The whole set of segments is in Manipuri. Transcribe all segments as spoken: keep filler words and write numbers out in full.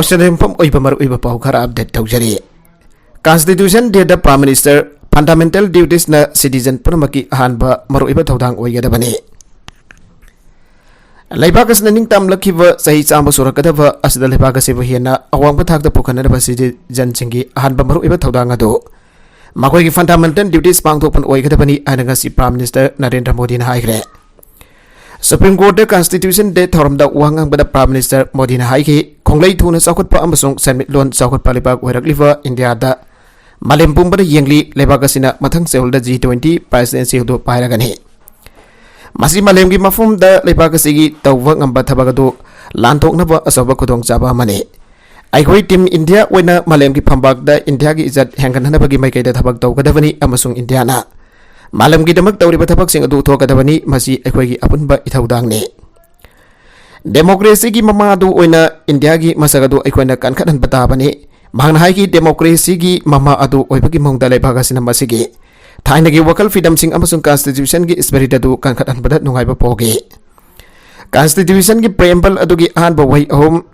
ꯁꯤꯗ ꯌꯨꯝꯐꯝ ꯑꯣꯏꯕ ꯃꯔꯨꯑꯣꯏꯕ ꯄꯥꯎ ꯈꯔ ꯑꯞꯗꯦꯠ ꯇꯧꯖꯔꯤ꯫ ꯀꯟꯁꯇꯤꯇ꯭ꯌꯨꯁꯟ ꯗꯦꯗ ꯄ꯭ꯔꯥꯏꯝ ꯃꯤꯅꯤꯁꯇꯔ ꯐꯟꯗꯥꯃꯦꯟꯇꯦꯜ ꯗ꯭ꯌꯨꯇꯤꯁꯅ ꯁꯤꯇꯤꯖꯟ ꯄꯨꯝꯅꯃꯛꯀꯤ ꯑꯍꯥꯟꯕ ꯃꯔꯨꯑꯣꯏꯕ ꯊꯧꯗꯥꯡ ꯑꯣꯏꯒꯗꯕꯅꯤ꯫ ꯂꯩꯕꯥꯛ ꯑꯁꯤꯅ ꯅꯤꯡꯇꯝꯂꯛꯈꯤꯕ ꯆꯍꯤ ꯆꯥꯝꯃ ꯁꯨꯔꯛꯀꯗꯕ ꯑꯁꯤꯗ ꯂꯩꯕꯥꯛ ꯑꯁꯤꯕꯨ ꯍꯦꯟꯅ ꯑꯋꯥꯡꯕ ꯊꯥꯛꯇ ꯄꯨꯈꯠꯅꯅꯕ ꯁꯤꯇꯤꯖꯟꯁꯤꯡꯒꯤ ꯑꯍꯥꯟꯕ ꯃꯔꯨꯑꯣꯏꯕ ꯊꯧꯗꯥꯡ ꯑꯗꯨ ꯃꯈꯣꯏꯒꯤ ꯐꯟꯗꯥꯃꯦꯟꯇꯦꯜ ꯗ꯭ꯌꯨꯇꯤꯁ ꯄꯥꯡꯊꯣꯛꯄꯅ ꯑꯣꯏꯒꯗꯕꯅꯤ ꯍꯥꯏꯅ ꯉꯁꯤ ꯄ꯭ꯔꯥꯏꯝ ꯃꯤꯅꯤꯁꯇꯔ ꯅꯔꯦꯟꯗ꯭ꯔ ꯃꯣꯗꯤꯅ ꯍꯥꯏꯈ꯭ꯔꯦ꯫ ꯁꯨꯄ꯭ꯔꯤꯝ ꯀꯣꯔꯠꯇ ꯀꯟꯁꯇꯤꯇ꯭ꯌꯨꯁꯟ ꯗꯦ ꯊꯧꯔꯝꯗ ꯋꯥ ꯉꯥꯡꯕꯗ ꯄ꯭ꯔꯥꯏꯝ ꯃꯤꯅꯤꯁꯇꯔ ꯃꯣꯗꯤꯅ ꯍꯥꯏꯈꯤ, ꯈꯣꯡꯂꯩ ꯊꯨꯅ ꯆꯥꯎꯈꯠꯄ ꯑꯃꯁꯨꯡ ꯁꯦꯟꯃꯤꯠꯂꯣꯟ ꯆꯥꯎꯈꯠꯄ ꯂꯩꯕꯥꯛ ꯑꯣꯏꯔꯛꯂꯤꯕ ꯏꯟꯗꯤꯌꯥꯗ ꯃꯥꯂꯦꯝ ꯄꯨꯝꯕꯗ ꯌꯦꯡꯂꯤ꯫ ꯂꯩꯕꯥꯛ ꯑꯁꯤꯅ ꯃꯊꯪ ꯆꯌꯣꯜꯗ ꯖꯤ ꯇ꯭ꯋꯦꯟꯇꯤ ꯄ꯭ꯔꯦꯁꯤꯗꯦꯟꯁꯤ ꯑꯗꯨ ꯄꯥꯏꯔꯒꯅꯤ꯫ ꯃꯁꯤ ꯃꯥꯂꯦꯝꯒꯤ ꯃꯐꯝꯗ ꯂꯩꯕꯥꯛ ꯑꯁꯤꯒꯤ ꯇꯧꯕ ꯉꯝꯕ ꯊꯕꯛ ꯑꯗꯨ ꯂꯥꯟꯊꯣꯛꯅꯕ ꯑꯆꯧꯕ ꯈꯨꯗꯣꯡꯆꯥꯕ ꯑꯃꯅꯤ꯫ ꯑꯩꯈꯣꯏ ꯇꯤꯝ ꯏꯟꯗꯤꯌꯥ ꯑꯣꯏꯅ ꯃꯥꯂꯦꯝꯒꯤ ꯐꯝꯕꯥꯛꯇ ꯏꯟꯗꯤꯌꯥꯒꯤ ꯏꯖꯠ ꯍꯦꯟꯒꯠꯍꯟꯅꯕꯒꯤ ꯃꯥꯏꯀꯩꯗ ꯊꯕꯛ ꯇꯧꯒꯗꯕꯅꯤ ꯑꯃꯁꯨꯡ ꯏꯟꯗꯤꯌꯥꯅ ꯃꯥꯂꯦꯝꯒꯤꯗꯃꯛ ꯇꯧꯔꯤꯕ ꯊꯕꯛꯁꯤꯡ ꯑꯗꯨ ꯎꯠꯊꯣꯛꯀꯗꯕꯅꯤ꯫ ꯃꯁꯤ ꯑꯩꯈꯣꯏꯒꯤ ꯑꯄꯨꯟꯕ ꯏꯊꯧꯗꯥꯡꯅꯤ꯫ ꯗꯦꯃꯣꯀ꯭ꯔꯦꯁꯤꯒꯤ ꯃꯃꯥ ꯑꯗꯨ ꯑꯣꯏꯅ ꯏꯟꯗꯤꯌꯥꯒꯤ ꯃꯁꯛ ꯑꯗꯨ ꯑꯩꯈꯣꯏꯅ ꯀꯟꯈꯠꯍꯟꯕ ꯇꯥꯕꯅꯤ꯫ ꯃꯍꯥꯛꯅ ꯍꯥꯏꯈꯤ, ꯗꯦꯃꯣꯀ꯭ꯔꯦꯁꯤꯒꯤ ꯃꯃꯥ ꯑꯗꯨ ꯑꯣꯏꯕꯒꯤ ꯃꯑꯣꯡꯗ ꯂꯩꯕꯥꯛ ꯑꯁꯤꯅ ꯃꯁꯤꯒꯤ ꯊꯥꯏꯅꯒꯤ ꯋꯥꯈꯜ ꯐꯤꯗꯝꯁꯤꯡ ꯑꯃꯁꯨꯡ ꯀꯟꯁꯇꯤꯇ꯭ꯌꯨꯁꯟꯒꯤ ꯁ꯭ꯄꯤꯔꯤꯠ ꯑꯗꯨ ꯀꯟꯈꯠꯍꯟꯕꯗ ꯅꯨꯡꯉꯥꯏꯕ ꯄꯣꯛꯏ꯫ ꯀꯟꯁꯇꯤꯇ꯭ꯌꯨꯁꯟꯒꯤ ꯄ꯭ꯔꯦꯝꯕꯜ ꯑꯗꯨꯒꯤ ꯑꯍꯥꯟꯕ ꯋꯥꯍꯩ ꯑꯍꯨꯝ,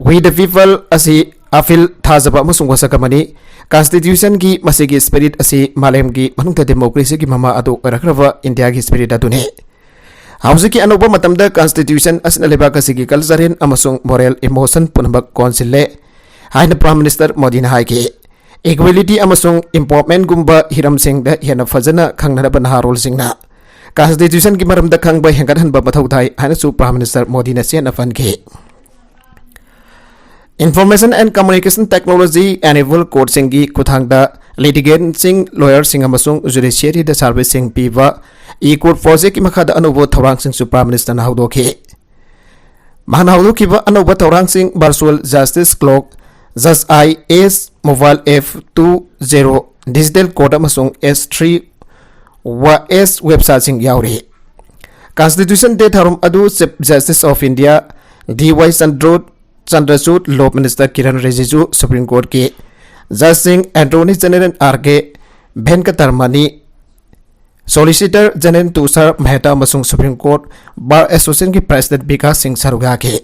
"We the people" ꯑꯁꯤ ꯑꯐꯤꯜ, ꯊꯥꯖꯕ ꯑꯃꯁꯨꯡ ꯋꯥꯁꯛ ꯑꯃꯅꯤ꯫ ꯀꯟꯁꯇꯤꯇ꯭ꯌꯨꯁꯟꯒꯤ ꯃꯁꯤꯒꯤ ꯁ꯭ꯄꯤꯔꯤꯠ ꯑꯁꯤ ꯃꯥꯂꯦꯝꯒꯤ ꯃꯅꯨꯡꯗ ꯗꯦꯃꯣꯀ꯭ꯔꯦꯁꯤꯒꯤ ꯃꯃꯥ ꯑꯗꯨ ꯑꯣꯏꯔꯛꯈ꯭ꯔꯕ ꯏꯟꯗꯤꯌꯥꯒꯤ ꯁ꯭ꯄꯤꯔꯤꯠ ꯑꯗꯨꯅꯤ꯫ ꯍꯧꯖꯤꯛꯀꯤ ꯑꯅꯧꯕ ꯃꯇꯝꯗ ꯀꯟꯁꯇꯤꯇ꯭ꯌꯨꯁꯟ ꯑꯁꯤꯅ ꯂꯩꯕꯥꯛ ꯑꯁꯤꯒꯤ ꯀꯜꯆꯔꯦꯜ ꯑꯃꯁꯨꯡ ꯃꯣꯔꯦꯜ ꯏꯃꯣꯁꯟ ꯄꯨꯝꯅꯃꯛ ꯀꯣꯟꯁꯤꯜꯂꯦ ꯍꯥꯏꯅ ꯄ꯭ꯔꯥꯏꯝ ꯃꯤꯅꯤꯁꯇꯔ ꯃꯣꯗꯤꯅ ꯍꯥꯏꯈꯤ꯫ ꯏꯀ꯭ꯋꯦꯂꯤꯇꯤ ꯑꯃꯁꯨꯡ ꯏꯝꯄꯥꯋꯔꯃꯦꯟꯒꯨꯝꯕ ꯍꯤꯔꯝꯁꯤꯡꯗ ꯍꯦꯟꯅ ꯐꯖꯅ ꯈꯪꯅꯔꯕ ꯅꯍꯥꯔꯣꯜꯁꯤꯡꯅ ꯀꯟꯁꯇꯤꯇ꯭ꯌꯨꯁꯟꯒꯤ ꯃꯔꯝꯗ ꯈꯪꯕ ꯍꯦꯟꯒꯠꯍꯟꯕ ꯃꯊꯧ ꯇꯥꯏ ꯍꯥꯏꯅꯁꯨ ꯄ꯭ꯔꯥꯏꯝ ꯃꯤꯅꯤꯁꯇꯔ ꯃꯣꯗꯤꯅ ꯆꯦꯠꯅ ꯄꯟꯈꯤ꯫ Information and Communication Technology enabled courtꯁꯤꯡꯒꯤ ꯈꯨꯠꯊꯥꯡꯗ ꯂꯤꯇꯤꯒꯦꯟꯁꯤꯡ, ꯂꯣꯌꯔꯁꯤꯡ ꯑꯃꯁꯨꯡ ꯖꯨꯗꯤꯁꯤꯌꯔꯤꯗ ꯁꯥꯔꯚꯤꯁꯁꯤꯡ ꯄꯤꯕ ꯏ ꯀꯣꯔꯠ ꯄ꯭ꯔꯣꯖꯦꯛꯀꯤ ꯃꯈꯥꯗ ꯑꯅꯧꯕ ꯊꯧꯔꯥꯡꯁꯤꯡꯁꯨ ꯄ꯭ꯔꯥꯏꯝ ꯃꯤꯅꯤꯁꯇꯔꯅ ꯍꯧꯗꯣꯛꯈꯤ꯫ ꯃꯍꯥꯛꯅ ꯍꯧꯗꯣꯛꯈꯤꯕ ꯑꯅꯧꯕ ꯊꯧꯔꯥꯡꯁꯤꯡ virtual justice clock, jus I S mobile app two zero, digital court ꯑꯃꯁꯨꯡ ꯑꯦꯁ ꯊ꯭ꯔꯤ ꯋꯥ ꯑꯦꯁ ꯋꯦꯕꯁꯥꯏꯠꯁꯤꯡ ꯌꯥꯎꯔꯤ꯫ ꯀꯟꯁꯇꯤꯇ꯭ꯌꯨꯁꯟ ꯗꯦ ꯊꯧꯔꯝ ꯑꯗꯨ chief justice of India D Y ꯆꯟꯗ꯭ꯔꯨ ꯆꯟꯗ꯭ꯔꯆꯨꯗ, law minister Kiren Rijiju, supreme ꯀꯣꯔꯠꯀꯤ ꯖꯁꯁꯤꯡ attorney general R K Venkataramani, solicitor general Tushar Mehta ꯑꯃꯁꯨꯡ ꯁꯨꯄ꯭ꯔꯤꯝ ꯀꯣꯔꯠ ꯕꯥꯔ ꯑꯦꯁꯣꯁꯤꯌꯦꯁꯟꯒꯤ ꯄ꯭ꯔꯦꯁꯤꯗꯦꯟꯠ ꯕꯤꯀꯥꯁ ꯁꯤꯡ ꯁꯔꯨꯛ ꯌꯥꯈꯤ꯫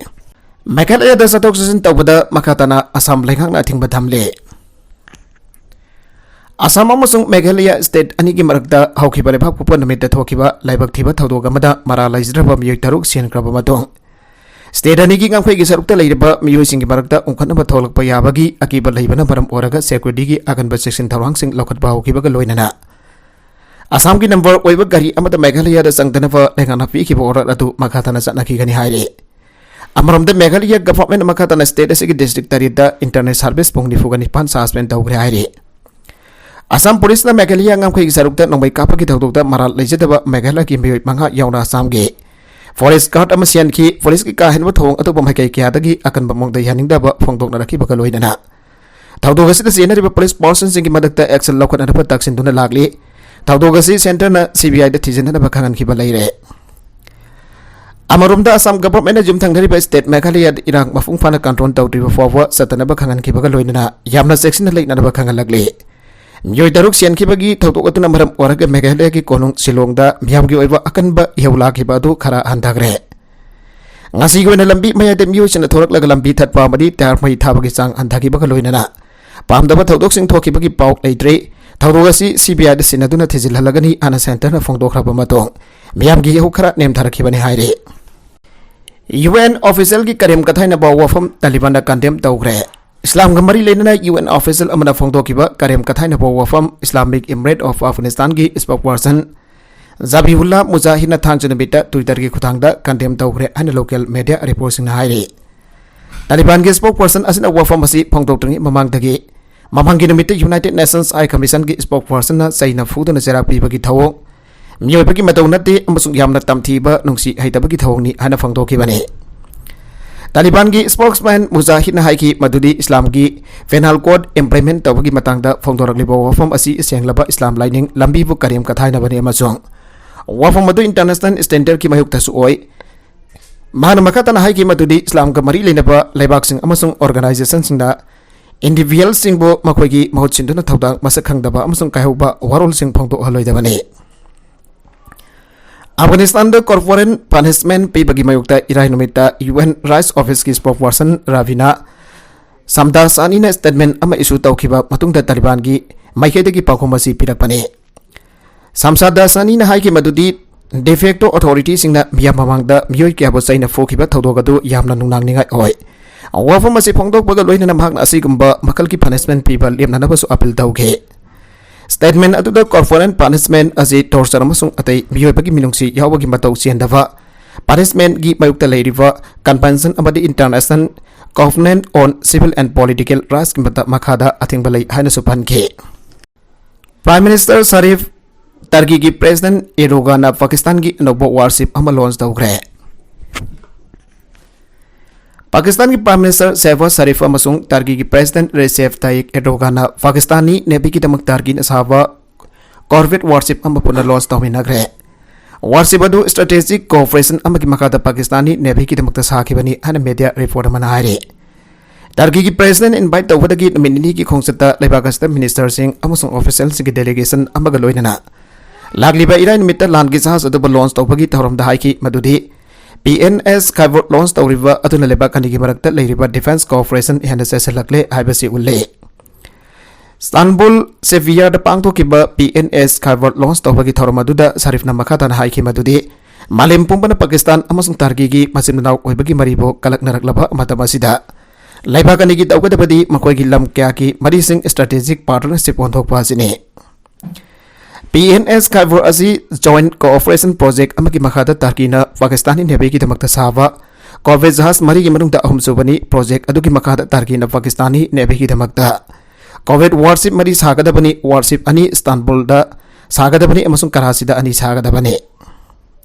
ꯃꯦꯘꯥꯂꯌꯥꯗ ꯆꯠꯊꯣꯛ ꯆꯠꯁꯤꯟ ꯇꯧꯕꯗ ꯃꯈꯥ ꯇꯥꯅ ꯑꯁꯥꯝ ꯂꯩꯉꯥꯛꯅ ꯑꯊꯤꯡꯕ ꯊꯝꯂꯦ꯫ ꯑꯁꯥꯝ ꯑꯃꯁꯨꯡ ꯃꯦꯘꯥꯂꯌꯥ ꯁ꯭ꯇꯦꯠ ꯑꯅꯤꯒꯤ ꯃꯔꯛꯇ ꯍꯧꯈꯤꯕ ꯂꯩꯕꯥꯛ ꯄꯣꯛꯄ ꯅꯨꯃꯤꯠꯇ ꯊꯣꯛꯈꯤꯕ ꯂꯥꯏꯕꯛ ꯊꯤꯕ ꯊꯧꯗꯣꯛ ꯑꯃꯗ ꯃꯔꯥꯜ ꯂꯩꯖꯗ꯭ꯔꯕ ꯃꯤꯑꯣꯏ ꯇꯔꯨꯛ ꯁꯤꯈ꯭ꯔꯕ ꯃꯇꯨꯡ, ꯁ꯭ꯇꯦꯠ ꯑꯅꯤꯒꯤ ꯉꯝꯈꯩꯒꯤ ꯁꯔꯨꯛꯇ ꯂꯩꯔꯤꯕ ꯃꯤꯑꯣꯏꯁꯤꯡꯒꯤ ꯃꯔꯛꯇ ꯎꯪꯈꯠꯅꯕ ꯊꯣꯛꯂꯛꯄ ꯌꯥꯕꯒꯤ ꯑꯀꯤꯕ ꯂꯩꯕꯅ ꯃꯔꯝ ꯑꯣꯏꯔꯒ ꯁꯦꯀ꯭ꯌꯨꯔꯤꯇꯤꯒꯤ ꯑꯀꯟꯕ ꯆꯦꯛꯁꯤꯟ ꯊꯧꯔꯥꯡꯁꯤꯡ ꯂꯧꯈꯠꯄ ꯍꯧꯈꯤꯕꯒ ꯂꯣꯏꯅꯅ ꯑꯁꯥꯝꯒꯤ ꯅꯝꯕꯔ ꯑꯣꯏꯕ ꯒꯥꯔꯤ ꯑꯃꯗ ꯃꯦꯘꯥꯂꯌꯥꯗ ꯆꯪꯗꯅꯕ ꯂꯩꯉꯥꯛꯅ ꯄꯤꯈꯤꯕ ꯑꯣꯔꯗꯔ ꯑꯗꯨ ꯃꯈꯥ ꯇꯥꯅ ꯆꯠꯅꯈꯤꯒꯅꯤ ꯍꯥꯏꯔꯤ꯫ ꯑꯃꯔꯣꯝꯗ, ꯃꯦꯘꯥꯂꯌꯥ ꯒꯚꯔꯟꯃꯦꯟꯠ ꯃꯈꯥ ꯇꯥꯅ ꯁ꯭ꯇꯦꯠ ꯑꯁꯤꯒꯤ ꯗꯤꯁꯇ꯭ꯔꯤꯛ ꯇꯔꯦꯠꯇ ꯏꯟꯇꯔꯅꯦꯠ ꯁꯥꯔꯚꯤꯁ ꯄꯨꯡ ꯅꯤꯐꯨꯒ ꯅꯤꯄꯥꯟ ꯁꯁꯄꯦꯟ ꯇꯧꯈ꯭ꯔꯦ ꯍꯥꯏꯔꯤ꯫ ꯑꯁꯥꯝ ꯄꯨꯂꯤꯁꯅ ꯃꯦꯘꯥꯂꯌꯥ ꯉꯝꯈꯩꯒꯤ ꯁꯔꯨꯛꯇ ꯅꯣꯡꯃꯩ ꯀꯥꯞꯄꯒꯤ ꯊꯧꯗꯣꯛꯇ ꯃꯔꯥꯜ ꯂꯩꯖꯗꯕ ꯃꯦꯘꯥꯂꯌꯥꯒꯤ ꯃꯤꯑꯣꯏ ꯃꯉꯥ ꯌꯥꯎꯅ ꯑꯁꯥꯝꯒꯤ ꯐꯣꯔꯦꯁ꯭ꯠ ꯒꯥꯔꯗ ꯑꯃ ꯁꯤꯍꯟꯈꯤ꯫ ꯐꯣꯔꯦꯁ꯭ꯠꯀꯤ ꯀꯥ ꯍꯦꯟꯕ ꯊꯧꯑꯣꯡ ꯑꯗꯨꯕꯨ ꯃꯥꯏꯀꯩ ꯀꯌꯥꯗꯒꯤ ꯑꯀꯟꯕ ꯃꯑꯣꯡꯗ ꯌꯥꯅꯤꯡꯗꯕ ꯐꯣꯡꯗꯣꯛꯅꯔꯛꯈꯤꯕꯒ ꯂꯣꯏꯅꯅ ꯊꯧꯗꯣꯛ ꯑꯁꯤꯗ ꯆꯦꯟꯅꯔꯤꯕ ꯄꯨꯂꯤꯁ ꯄꯥꯔꯁꯟꯁꯤꯡꯒꯤ ꯃꯊꯛꯇ ꯑꯦꯛꯁꯟ ꯂꯧꯈꯠꯅꯅꯕ ꯇꯛꯁꯤꯟꯗꯨꯅ ꯂꯥꯛꯂꯤ꯫ ꯊꯧꯗꯣꯛ ꯑꯁꯤ ꯁꯦꯟꯇꯔꯅ ꯁꯤ ꯕꯤ ꯑꯥꯏꯗ ꯊꯤꯖꯤꯟꯅꯅꯕ ꯈꯪꯍꯟꯈꯤꯕ ꯂꯩꯔꯦ꯫ ꯑꯃꯔꯣꯝꯗ, ꯑꯁꯥꯝ ꯒꯚꯔꯟꯃꯦꯟꯠꯅ ꯌꯨꯝꯊꯪꯅꯔꯤꯕ ꯁ꯭ꯇꯦꯠ ꯃꯦꯘꯥꯂꯌꯥꯗ ꯏꯔꯥꯡ ꯃꯄꯨꯡ ꯐꯥꯅ ꯀꯟꯇ꯭ꯔꯣꯜ ꯇꯧꯗ꯭ꯔꯤꯕ ꯐꯥꯎꯕ ꯆꯠꯇꯅꯕ ꯈꯪꯍꯟꯈꯤꯕꯒ ꯂꯣꯏꯅꯅ ꯌꯥꯝꯅ ꯆꯦꯛꯁꯤꯟꯅ ꯂꯩꯅꯅꯕ ꯈꯪꯍꯜꯂꯛꯂꯤ꯫ ꯃꯤꯑꯣꯏ ꯇꯔꯨꯛ ꯁꯤꯍꯟꯈꯤꯕꯒꯤ ꯊꯧꯗꯣꯛ ꯑꯗꯨꯅ ꯃꯔꯝ ꯑꯣꯏꯔꯒ ꯃꯦꯘꯥꯂꯌꯥꯒꯤ ꯀꯣꯅꯨꯡ ꯁꯤꯂꯣꯡꯗ ꯃꯤꯌꯥꯝꯒꯤ ꯑꯣꯏꯕ ꯑꯀꯟꯕ ꯏꯍꯧ ꯂꯥꯛꯈꯤꯕ ꯑꯗꯨ ꯈꯔ ꯍꯟꯊꯈ꯭ꯔꯦ꯫ ꯉꯁꯤꯒꯤ ꯑꯣꯏꯅ ꯂꯝꯕꯤ ꯃꯌꯥꯏꯗ ꯃꯤꯑꯣꯏꯁꯤꯡꯅ ꯊꯣꯔꯛꯂꯒ ꯂꯝꯕꯤ ꯊꯠꯄ ꯑꯃꯗꯤ ꯇꯌꯥꯔ ꯃꯩ ꯊꯥꯕꯒꯤ ꯆꯥꯡ ꯍꯟꯊꯈꯤꯕꯒ ꯂꯣꯏꯅꯅ ꯄꯥꯝꯗꯕ ꯊꯧꯗꯣꯛꯁꯤꯡ ꯊꯣꯛꯈꯤꯕꯒꯤ ꯄꯥꯎ ꯂꯩꯇ꯭ꯔꯤ꯫ ꯊꯧꯗꯣꯛ ꯑꯁꯤ ꯁꯤ ꯕꯤ ꯑꯥꯏꯗ ꯁꯤꯟꯅꯗꯨꯅ ꯊꯤꯖꯤꯜꯍꯜꯂꯒꯅꯤ ꯍꯥꯏꯅ ꯁꯦꯟꯇꯔꯅ ꯐꯣꯡꯗꯣꯛꯈ꯭ꯔꯕ ꯃꯇꯨꯡ ꯃꯤꯌꯥꯝꯒꯤ ꯏꯍꯧ ꯈꯔ ꯅꯦꯝꯊꯔꯛꯈꯤꯕꯅꯤ ꯍꯥꯏꯔꯤ꯫ ꯌꯨ ꯑꯦꯟ ꯑꯣꯐꯤꯁꯤꯌꯦꯜꯒꯤ ꯀꯔꯦꯝ ꯀꯊꯥꯏꯅꯕ ꯋꯥꯐꯝ ꯇꯥꯂꯤꯕꯥꯟꯅ ꯀꯟꯗꯦꯝ ꯇꯧꯈ꯭ꯔꯦ꯫ ꯏꯁꯂꯥꯝꯒ ꯃꯔꯤ ꯂꯩꯅꯅ ꯌꯨ ꯑꯦꯟ ꯑꯣꯐꯤꯁꯤꯌꯦꯜ ꯑꯃꯅ ꯐꯣꯡꯗꯣꯛꯈꯤꯕ ꯀꯔꯦꯝ ꯀꯊꯥꯏꯅꯕ ꯋꯥꯐꯝ ꯏꯁꯂꯥꯃꯤꯛ ꯏꯃꯤꯔꯦꯠ ꯑꯣꯐ ꯑꯐꯒꯥꯅꯤꯁꯇꯥꯟꯒꯤ ꯁ꯭ꯄꯣꯛꯄꯔꯁꯟ ꯖꯕꯤꯍꯨꯜꯂꯥ ꯃꯨꯖꯥꯍꯤꯗꯅ ꯊꯥꯡꯖ ꯅꯨꯃꯤꯠꯇ ꯇ꯭ꯋꯤꯇꯔꯒꯤ ꯈꯨꯠꯊꯥꯡꯗ ꯀꯟꯗꯦꯝ ꯇꯧꯈ꯭ꯔꯦ ꯍꯥꯏꯅ ꯂꯣꯀꯦꯜ ꯃꯦꯗꯤꯌꯥ ꯔꯤꯄꯣꯔꯠꯁꯤꯡꯅ ꯍꯥꯏꯔꯤ꯫ ꯇꯥꯂꯤꯕꯥꯟꯒꯤ ꯁ꯭ꯄꯣꯛꯄꯔꯁꯟ ꯑꯁꯤꯅ ꯋꯥꯐꯝ ꯑꯁꯤ ꯐꯣꯡꯗꯣꯛꯇ꯭ꯔꯤꯉꯩ ꯃꯃꯥꯡꯗꯒꯤ ꯃꯃꯥꯡꯒꯤ ꯅꯨꯃꯤꯠꯇ ꯌꯨꯅꯥꯏꯇꯦꯗ ꯅꯦꯁꯟꯁ ꯍꯥꯏ ꯀꯃꯤꯁꯟꯒꯤ ꯁ꯭ꯄꯣꯛꯄꯔꯁꯟꯅ ꯆꯩꯅ ꯐꯨꯗꯨꯅ ꯆꯩꯔꯥꯛ ꯄꯤꯕꯒꯤ ꯊꯧꯑꯣꯡ ꯃꯤꯑꯣꯏꯕꯒꯤ ꯃꯇꯧ ꯅꯠꯇꯦ ꯑꯃꯁꯨꯡ ꯌꯥꯝꯅ ꯇꯝꯊꯤꯕ ꯅꯨꯡꯁꯤ ꯍꯩꯇꯕꯒꯤ ꯊꯧꯑꯣꯡꯅꯤ ꯍꯥꯏꯅ ꯐꯣꯡꯗꯣꯛꯈꯤꯕꯅꯤ꯫ ꯇꯥꯂꯤꯕꯥꯟꯒꯤ ꯁ꯭ꯄꯣꯛꯁꯃꯦꯟ ꯃꯨꯖꯥꯍꯤꯗꯅ ꯍꯥꯏꯈꯤ ꯃꯗꯨꯗꯤ ꯏꯁꯂꯥꯝꯒꯤ ꯄꯦꯅꯥꯜ ꯀꯣꯗ ꯏꯝꯄ꯭ꯂꯤꯃꯦꯟꯠ ꯇꯧꯕꯒꯤ ꯃꯇꯥꯡꯗ ꯐꯣꯡꯗꯣꯔꯛꯂꯤꯕ ꯋꯥꯐꯝ ꯑꯁꯤ ꯁꯦꯡꯂꯕ ꯏꯁꯂꯥꯝ ꯂꯥꯏꯅꯤꯡ ꯂꯝꯕꯤꯕꯨ ꯀꯔꯦꯝ ꯀꯊꯥꯏꯅꯕꯅꯤ ꯑꯃꯁꯨꯡ ꯋꯥꯐꯝ ꯑꯗꯨ ꯏꯟꯇꯔꯅꯦꯁꯅꯦꯜ ꯁ꯭ꯇꯦꯟꯗꯔꯗꯀꯤ ꯃꯥꯌꯣꯛꯇꯁꯨ ꯑꯣꯏ꯫ ꯃꯍꯥꯛꯅ ꯃꯈꯥ ꯇꯥꯅ ꯍꯥꯏꯈꯤ ꯃꯗꯨꯗꯤ ꯏꯁꯂꯥꯝꯒ ꯃꯔꯤ ꯂꯩꯅꯕ ꯂꯩꯕꯥꯛꯁꯤꯡ ꯑꯃꯁꯨꯡ ꯑꯣꯔꯒꯅꯥꯏꯖꯦꯁꯟꯁꯤꯡꯗ ꯏꯟꯗꯤꯚꯤꯖꯨꯋꯦꯜꯁꯤꯡꯕꯨ ꯃꯈꯣꯏꯒꯤ ꯃꯍꯨꯠ ꯁꯤꯟꯗꯨꯅ ꯊꯧꯗꯥꯡ ꯃꯁꯛ ꯈꯪꯗꯕ ꯑꯃꯁꯨꯡ ꯀꯥꯏꯍꯧꯕ ꯋꯥꯔꯣꯜꯁꯤꯡ ꯐꯣꯡꯗꯣꯛꯍꯜꯂꯣꯏꯗꯕꯅꯤ꯫ ꯑꯐꯒꯥꯅꯤꯁꯇꯥꯟꯗ corporal punishment ꯄꯤꯕꯒꯤ ꯃꯥꯌꯣꯛꯇ ꯏꯔꯥꯏ ꯅꯨꯃꯤꯠꯇ UN Rights Officeꯀꯤ spokesperson ꯔꯥꯕꯤꯅꯥ ꯁꯝꯗꯥꯁꯥꯅꯤꯅ statement ꯑꯃ issue ꯇꯧꯈꯤꯕ ꯃꯇꯨꯡꯗ ꯇꯥꯂꯤꯕꯥꯟꯒꯤ ꯃꯥꯏꯀꯩꯗꯒꯤ ꯄꯥꯎꯈꯨꯝ ꯑꯁꯤ ꯄꯤꯔꯛꯄꯅꯤ꯫ ꯁꯝꯁꯥꯗꯥꯁꯥꯅꯤꯅ ꯍꯥꯏꯈꯤ ꯃꯗꯨꯗꯤ de facto authorityꯁꯤꯡꯅ ꯃꯤꯌꯥꯝ ꯃꯃꯥꯡꯗ ꯃꯤꯑꯣꯏ ꯀꯌꯥꯕꯨ ꯆꯩꯅ ꯐꯨꯈꯤꯕ ꯊꯧꯗꯣꯛ ꯑꯗꯨ ꯌꯥꯝꯅ ꯅꯨꯡꯅꯥꯡꯅꯤꯡꯉꯥꯏ ꯑꯣꯏ꯫ ꯋꯥꯐꯝ ꯑꯁꯤ ꯐꯣꯡꯗꯣꯛꯄꯒ ꯂꯣꯏꯅꯅ ꯃꯍꯥꯛꯅ ꯑꯁꯤꯒꯨꯝꯕ ꯃꯈꯜꯒꯤ punishment ꯄꯤꯕ ꯂꯦꯞꯅꯅꯕꯁꯨ appeal ꯇꯧꯈꯤ꯫ Statement ꯑꯗꯨꯗ corporal punishment ꯑꯁꯤ torture ꯑꯃꯁꯨꯡ ꯑꯇꯩ ꯃꯤꯑꯣꯏꯕꯒꯤ ꯃꯤꯅꯨꯡꯁꯤ ꯌꯥꯎꯕꯒꯤ ꯃꯇꯧ ꯆꯦꯟꯗꯕ punishmentꯀꯤ ꯃꯥꯌꯣꯛꯇ ꯂꯩꯔꯤꯕ Convention ꯑꯃꯗꯤ International Covenant on Civil and Political Rightsꯀꯤ ꯃꯇ-, ꯃꯈꯥꯗ ꯑꯊꯤꯡꯕ ꯂꯩ ꯍꯥꯏꯅꯁꯨ ꯄꯟꯈꯤ꯫ Prime Minister ꯁꯔꯤꯐ, ꯇꯔꯀꯤꯒꯤ President ꯑꯦꯔꯗꯣꯒꯥꯟꯅ ꯄꯥꯀꯤꯁꯇꯥꯟꯒꯤ ꯑꯅꯧꯕ warship ꯑꯃ launch ꯇꯧꯈ꯭ꯔꯦ꯫ ꯄꯥꯀꯤꯁꯇꯥꯟꯒꯤ Prime Minister ꯁꯦꯍꯕꯥꯖ ꯁꯔꯤꯐ ꯑꯃꯁꯨꯡ ꯇꯔꯀꯤꯒꯤ President ꯔꯦꯁꯦꯞ ꯇꯥꯌꯤꯞ ꯑꯦꯔꯗꯣꯒꯥꯟꯅ ꯄꯥꯀꯤꯁꯇꯥꯟꯒꯤ Navyꯒꯤꯗꯃꯛ ꯇꯔꯀꯤꯅ ꯁꯥꯕ corvette warship ꯑꯃ ꯄꯨꯟꯅ launch ꯇꯧꯃꯤꯟꯅꯈ꯭ꯔꯦ꯫ Warship ꯑꯗꯨ strategic cooperation ꯑꯃꯒꯤ ꯃꯈꯥꯗ ꯄꯥꯀꯤꯁꯇꯥꯟꯒꯤ Navyꯒꯤꯗꯃꯛꯇ ꯁꯥꯈꯤꯕꯅꯤ ꯍꯥꯏꯅ media report ꯑꯃꯅ ꯍꯥꯏꯔꯤ꯫ ꯇꯔꯀꯤꯒꯤ President invite ꯇꯧꯕꯗꯒꯤ ꯅꯨꯃꯤꯠ ꯅꯤꯅꯤꯒꯤ ꯈꯣꯡꯆꯠꯇ ꯂꯩꯕꯥꯛ ꯑꯁꯤꯗ ministerꯁꯤꯡ ꯑꯃꯁꯨꯡ officialꯁꯤꯡꯒꯤ delegation ꯑꯃꯒ ꯂꯣꯏꯅꯅ ꯂꯥꯛꯂꯤꯕ ꯏꯔꯥꯏ ꯅꯨꯃꯤꯠꯇ ꯂꯥꯟꯒꯤ ꯖꯍꯥꯖ ꯑꯗꯨꯕꯨ launch ꯇꯧꯕꯒꯤ ꯊꯧꯔꯝꯗ ꯍꯥꯏꯈꯤ ꯃꯗꯨꯗꯤ P N S Khyber launch ꯇꯧꯔꯤꯕ ꯑꯗꯨꯅ ꯂꯩꯕꯥꯛ ꯑꯅꯤꯒꯤ ꯃꯔꯛꯇ ꯂꯩꯔꯤꯕ defence cooperation ꯍꯦꯟꯅ ꯆꯦꯠꯁꯤꯜꯂꯛꯂꯦ ꯍꯥꯏꯕꯁꯤ ꯎꯠꯂꯦ꯫ ꯏꯁꯇꯥꯟꯕꯨꯜ ꯁꯦꯚꯤꯌꯥꯗ ꯄꯥꯡꯊꯣꯛꯈꯤꯕ P N S Khyber launch ꯇꯧꯕꯒꯤ ꯊꯧꯔꯝ ꯑꯗꯨꯗ ꯁꯔꯤꯐꯅ ꯃꯈꯥ ꯇꯥꯅ ꯍꯥꯏꯈꯤ ꯃꯗꯨꯗꯤ ꯃꯥꯂꯦꯝ ꯄꯨꯝꯕꯅ ꯄꯥꯀꯤꯁꯇꯥꯟ ꯑꯃꯁꯨꯡ ꯇꯔꯀꯤꯒꯤ ꯃꯆꯤꯟ ꯃꯅꯥꯎ ꯑꯣꯏꯕꯒꯤ ꯃꯔꯤꯕꯨ ꯀꯂꯛꯅꯔꯛꯂꯕ ꯃꯇꯝ ꯑꯁꯤꯗ ꯂꯩꯕꯥꯛ ꯑꯅꯤꯒꯤ ꯇꯧꯒꯗꯕꯗꯤ ꯃꯈꯣꯏꯒꯤ ꯂꯝ ꯀꯌꯥꯒꯤ ꯃꯔꯤꯁꯤꯡ strategic partnership ꯑꯣꯟꯊꯣꯛꯄ ꯑꯁꯤꯅꯤ꯫ P N S Khyber ꯑꯁꯤ Joint Cooperation Project ꯑꯃꯒꯤ ꯃꯈꯥꯗ ꯇꯔꯀꯤꯅ ꯄꯥꯀꯤꯁꯇꯥꯟꯒꯤ Navyꯒꯤꯗꯃꯛꯇ ꯁꯥꯕ corvette ꯖꯍꯥꯖ ꯃꯔꯤꯒꯤ ꯃꯅꯨꯡꯗ ꯑꯍꯨꯝꯁꯨꯕꯅꯤ꯫ Project ꯑꯗꯨꯒꯤ ꯃꯈꯥꯗ ꯇꯔꯀꯤꯅ ꯄꯥꯀꯤꯁꯇꯥꯟꯒꯤ Navyꯒꯤꯗꯃꯛꯇ corvette warship ꯃꯔꯤ ꯁꯥꯒꯗꯕꯅꯤ꯫ Warship ꯑꯅꯤ ꯏꯁꯇꯥꯟꯕꯨꯜꯗ ꯁꯥꯒꯗꯕꯅꯤ ꯑꯃꯁꯨꯡ ꯀꯔꯥꯆꯤꯗ ꯑꯅꯤ ꯁꯥꯒꯗꯕꯅꯤ꯫